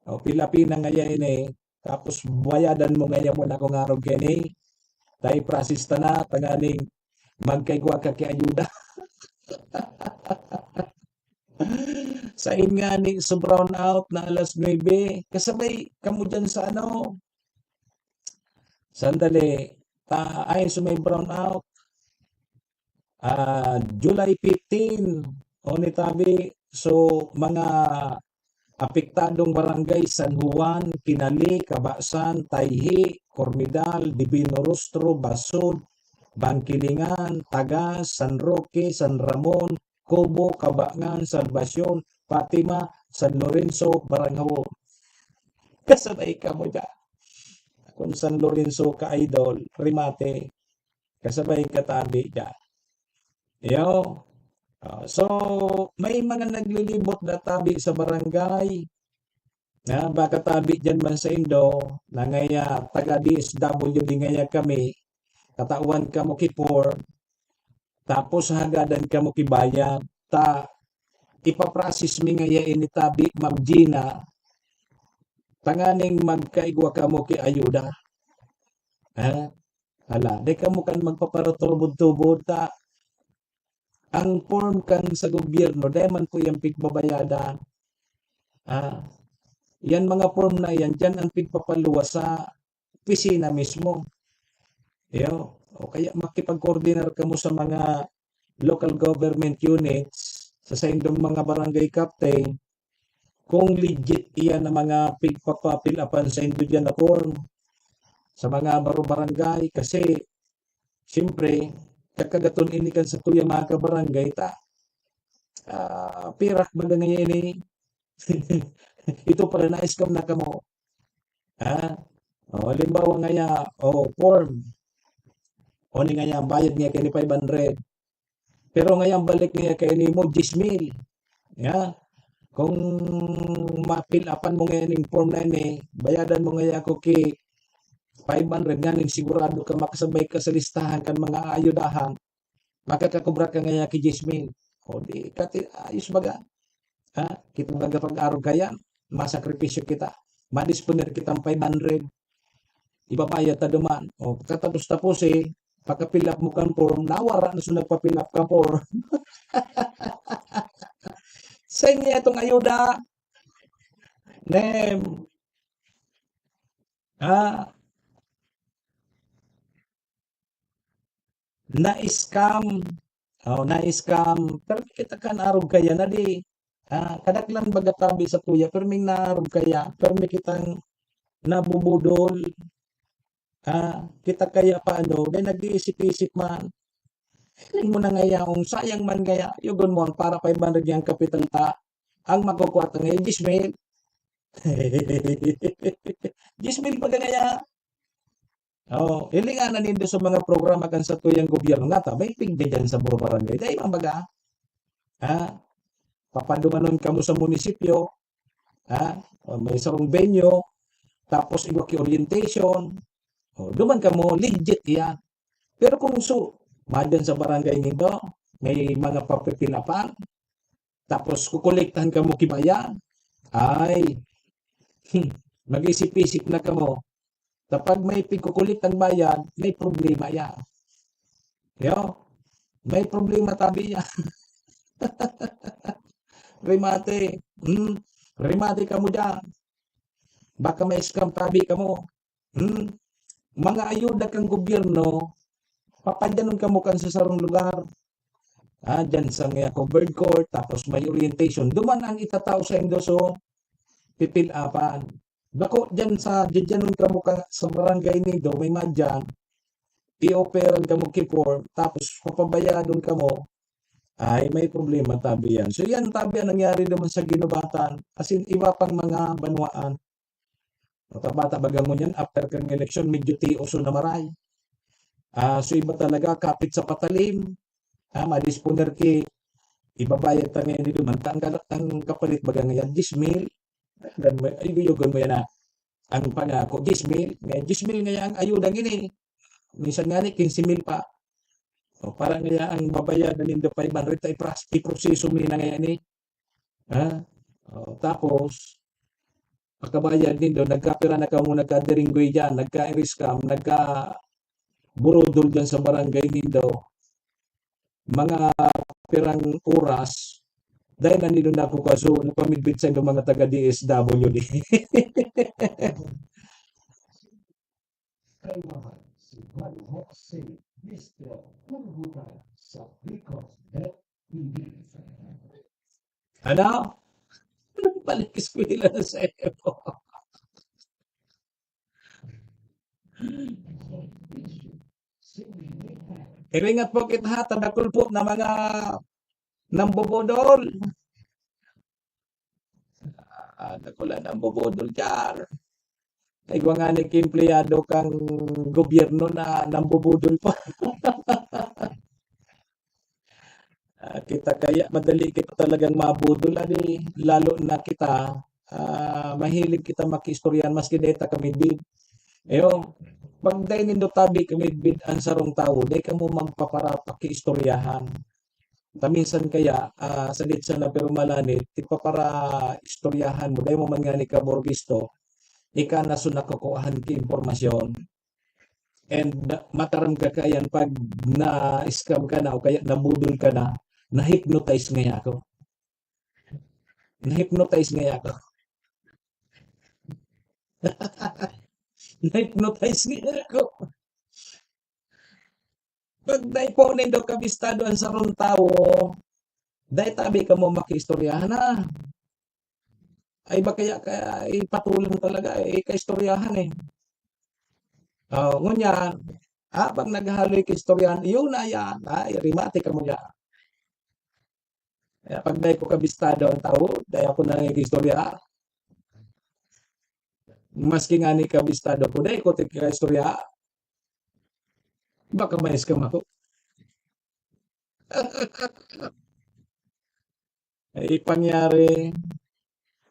O, pila-pila ngaya ini. Tapos, bayadan mo ngaya mo na kung arog kini. Tay process ta na, tanganing magkaigwa ka ki ayuda. Sain ngani so brown out na alas nuebe, kasabay kamo diyan sa ano, sandali, ta-, ay, so may brown out. Ah, July fifteen, o ni tabi, so mga apektadong barangay, San Juan, Kinali, Cabasan, Tayhi, Cormidal, Divino Rostro, Basud, Bangkilingan, Tagas, San Roque, San Ramon, Cobo, Cabangan, Salvacion, Fatima, San Lorenzo, Barangaw. Kasabay kamo dyan. Kung San Lorenzo ka idol, remate. Kasabay ka tabi dyan. Iyo. Ah, so, may mga naglilibot na tabi sa barangay. Na baka tabi dyan man sa Indo, na ngaya taga D S W D ngaya kami, katawan kamo ki form, tapos hagadan kamo ki bayad, ta ipaprocess mi ngaya ini tabi, Ma'am Gina, tanganing magkaigwa kamo ki ayuda. Ha? Hala, di kamo kan magpaparatubod-tubod ta ang form kan sa gobyerno, dai man po yan pigbabayadan. Ah, yan mga form na yan, dyan ang pigpapaluwas sa opisina mismo. Iyo, o kaya makipag-coordinar kamo sa mga local government units, sa saindong mga barangay captain, kung legit iyan na mga pigpapa-fill upan saindo diyan na form sa mga baro-barangay. Kasi, siyempre, kakagaton ini kan satuyang mga kabarangay ta, ah, pirak baga ngayon eh. Ito pala, na-scam na kamo. Ha? O, halimbawa ngaya, o, form. O, ni ngaya, bayad nga kaini five hundred. Pero ngaya, balik ngaya kaini mo, diyes mil. Ya? Kung ma-fill upan mo ngayon yung form na ini, bayadan mo ngaya ako ki five hundred, nganing sigurado ka makasabay ka sa listahan kan mga aayudahan, makakakubra ka ngaya ki diyes mil. O di, kati-, ayos baga. Ha? Kita baga pag-arog kaya, masakripisyo kita. Madisponer kitang five hundred. Ibabayad ta duman. O, pagkatapos-tapos eh, pagka-fill up mo kan form, nawara na sa nagpa-fill up ka form. Sa inyo itong ayuda, nem, ah, na-scam. O, na-scam. Pero kita kan arog kaya na di. Ah, kadaklan baga tabi sa tuya, pero may naarog kaya, pero may kitang nabubudol. Ah, kita kaya paano, may nag-iisip-isip man. Hiling mo na nga yaong, sayang man kaya, yugon mo ang para five hundred yang kapital ta. Ang makukuha ta ngayon, diyes mil. Diyes mil pa kaya. Oh, hilingan na nindo sa mga programa kan satuyang gobyerno nga ta, may pigda dyan sa mga barangay. Dahil ang baga, ha? Papadumanon kamo sa munisipyo, ha? O, may sarong venue, tapos igwa ki orientation. O, duman kamo, legit yan. Pero kung su-, madyan sa barangay nindo, may mga papipilapan, tapos kukolektahan kamo ki bayad, ay, hmm, mag-isip-isip na kamo. Kapag may pigkukuliktang bayad, may problema yan. Yo, may problema tabi yan. Remate. Hmm? Remate kamo dyan. Baka ma-scam tabi kamo. Hmm? Mga ayuda kan gobyerno, papadyanon kamo kan sa sarong lugar. Ah, dyan sa may covered court, tapos may orientation. Duman ang itatao saindo, so, pipil-apan. Bako dyan sa, dyan kamo ka, sa barangay nindo, may madyan, i-offeran kamo ki form, tapos papabayadon kamo, ay may problema tabi yan. So, yan tabi ang nangyari naman sa Guinobatan, as in, iba pang mga banwaan. Bata-bata baga ngunyan, after kan eleksyon, medyo tioso na maray. Ah, so iba talaga, kapit sa patalim. Ah, madisponer ki, ibabayad ta ngayon dito, mantang galak ang kapalit baga ngayon, diyes mil. Dan mo, ay, guyugon mo yan, ah. Ang pangako, diyes mil. Ngayon, diyes mil ngayon ang ayuda ngini. Minsan nga ni, quince mil pa. O, para ngayon ang babayad na nindo five hundred, ta ipras-, iproseso mo na ngayon ni. Ha? O, tapos, pagkabayad nindo, nagkapira na kamo, nagkadirenggoy dyan, nagka-iris kam, nagka-burudol dyan sa barangay nindo. Mga pirang oras, Dai na nila nakukuha, so, napamidbit sa inyong mga taga D S W D. Kaimahan si Manhok si Mister Kurgutan sa Bicol Net T V. Ano? Balik eskwela na sa iyo. Iringat po kita, ha, tadakul po na mga nambubudol. Ah, dakula nambubudol dyan. Ay, igwa nga ni empleyado kang gobyerno na nambubudol pa. Ah, kita kaya madali kita talagang mabudol, ani, lalo na kita, ah, mahilig kita makiistoryahan maski dai ta kamidbid. Eyo, pag dai nindo tabi kamidbid an sarong tawo, dai kamo magpaparapakiistoryahan. Ta minsan kaya, ah, sadit sana pero malanit, ipaparaistoryahan mo, dai mo man ngani kabor bisto, ika na so nakukuhaan ki impormasyon. And mataram ka kaya pag na-scam ka na o kaya nabudol ka na, na-hypnotize ngaya ako. Na-hypnotize ngaya ako. Na-hypnotize ngaya ako. Pag dai po nindo kabistado an sarong tawo, dai tabi kamo makiistoryahan na. Ay, ba kaya ka ipatulang talaga, eh, kaistoryahan, eh. Oh, ngunyan, habang naghahaloy kaistoryahan, yun na yan. Ay, rimate kamo dyan. Kaya pag dai ko kabistado ang tao, dai ako nangigistorya. Maski nga ni kabistado ko, dai ko tigkaistorya. Baka ma-scam ako. Ay, pangyari.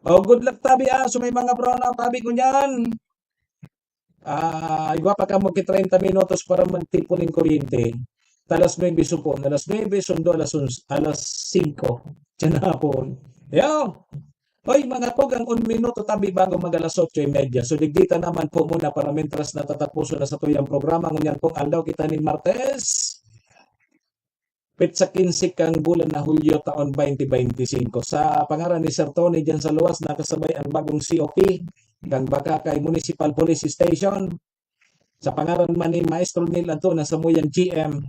Oh, good luck, tabi, ah. So, may mga brownout, tabi ko niyan. Ah, igwa pa ka magki treinta minutos para magtipon nin kuryente. Alas nuebe supon, alas nuebe, sundo alas onse, alas singko. Diyan na hapon. Yo! Hoy, mga tugang, un minuto tabi bago mag alas otso y media. So, digdi ta naman po muna para mientras natataposon na satuyang programa. Ngunyan pong aldaw kita nin Martes. Petsa quince kan bulan na Hulyo taon twenty twenty-five. Sa pangaran ni Sir Tony diyan sa luwas, nakasabay ang bagong C O P kan Bacacay Municipal Police Station. Sa pangaran man ni Maestro Neil Anton na samuyang G M.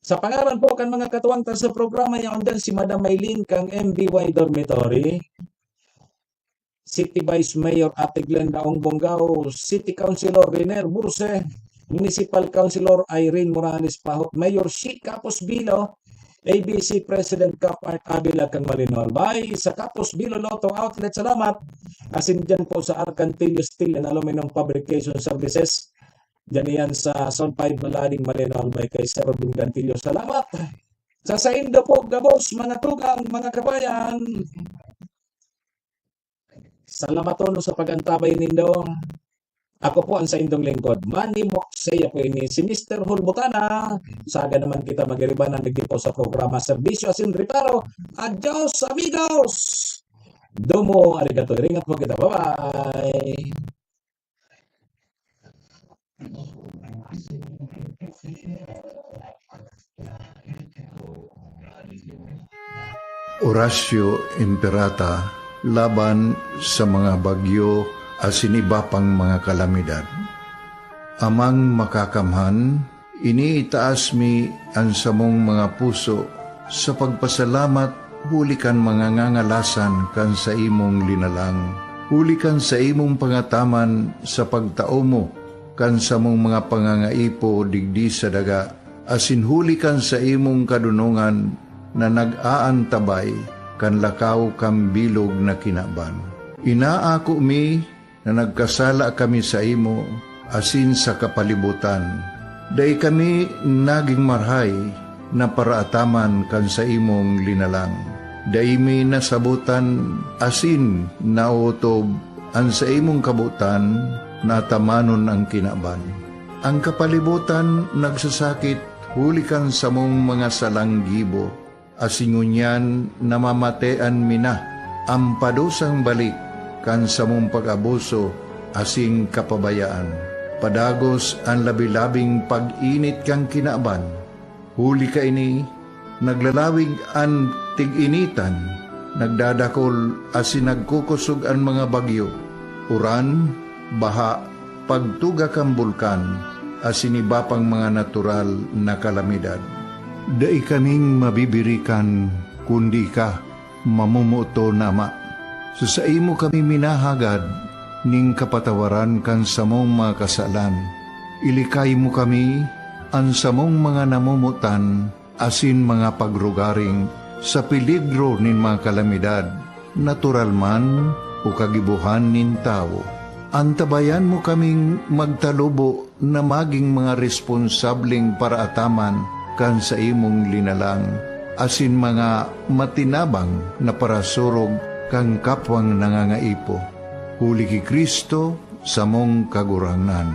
Sa pangaran po kan mga katuwang ta sa programa, yaon diyan si Madam Maylene kang M B Y Dormitory. City Vice Mayor Ate Glenda Ong Bonggao, City Councilor Riner Burse, Municipal Councilor Irene Morales Pahot, Mayor Shi Capos Bilo, A B C President Cap Art Avila kan Malinaw Albay, sa Capos Bilo Lotto Outlet, salamat. Asin diyan po sa Arcantillo Steel and Aluminum Fabrication Services, diyan iyan sa Zone five Malading, Malinaw Albay, kay Sir Robin Cantillo, salamat. Sa saindo po, gabos, mga tugang, mga kabayan. Salamaton sa pag-antabay nindo. Ako po ang saindong lingkod, Manny Moksey. Ako ini si Mister Hulbutana. Saga naman kita magiribanan digdi po sa programa Serbisyo Asin Reparo. Adios, amigos! Domo arigato. Ringat po kita. Bye-bye! Orasyo Imperata laban sa mga bagyo asin iba pang mga kalamidad. Amang Makakamhan, iniitaas mi an samong mga puso sa pagpasalamat huli kan mga ngangalasan kan saimong linalang, huli kan saimong pangataman sa pagtao mo kan samong mga pangangaipo digdi sa daga, asin huli kan saimong kadonongan na nag-aantabay kan lakaw kan bilog na kinaban. Inaako mi na nagkasala kami saimo asin sa kapalibotan. Dai kami nagin marahay na paraataman kan saimong linalang. Dai mi nasabotan asin naotob an saimong kabotan na atamanon an kinaban. An kapalibotan nagsasakit huli kan samong mga salang gibo, asin ngunyan namamatean mi na an padusang balik kan samong pag-abuso asin kapabayaan. Padagos an labi-labing pag-init kan kinaban. Huli kaini, naglalawig an tig-initan Nagdadakul asin nagkukosog an mga bagyo, uran, baha, pagtuga kan bulkan, asin iba pang mga natural na kalamidad. Dai kaming mabibirikan, kundi ika, mamomoton na Ama. Sa saimo kami minahagad nin kapatawaran kan samong mga kasalan. Ilikay mo kami, an samong mga namomotan, asin mga pagrugaring sa peligro nin mga kalamidad, natural man o kagibohan nin tawo. Antabayan mo kaming magtalubo na magin mga responsableng paraataman kan saimong linalang, asin mga matinabang na parasurog kan kapwang nangangaipo. Huli ki Cristo, samong Kagurangnan.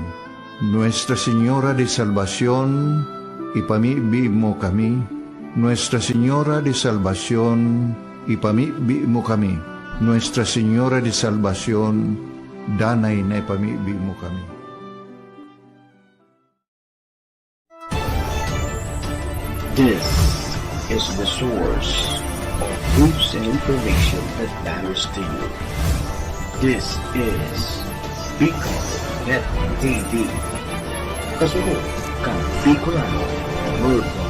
Nuestra Señora de Salvacion, ipamibi mo kami. Nuestra Señora de Salvacion, ipamibi mo kami. Nuestra Señora de Salvacion, danay na ipamibi mo kami. This is the source of news and information that matters to you. This is Bicol Net T V. Kasunod kan Bicolano Worldwide.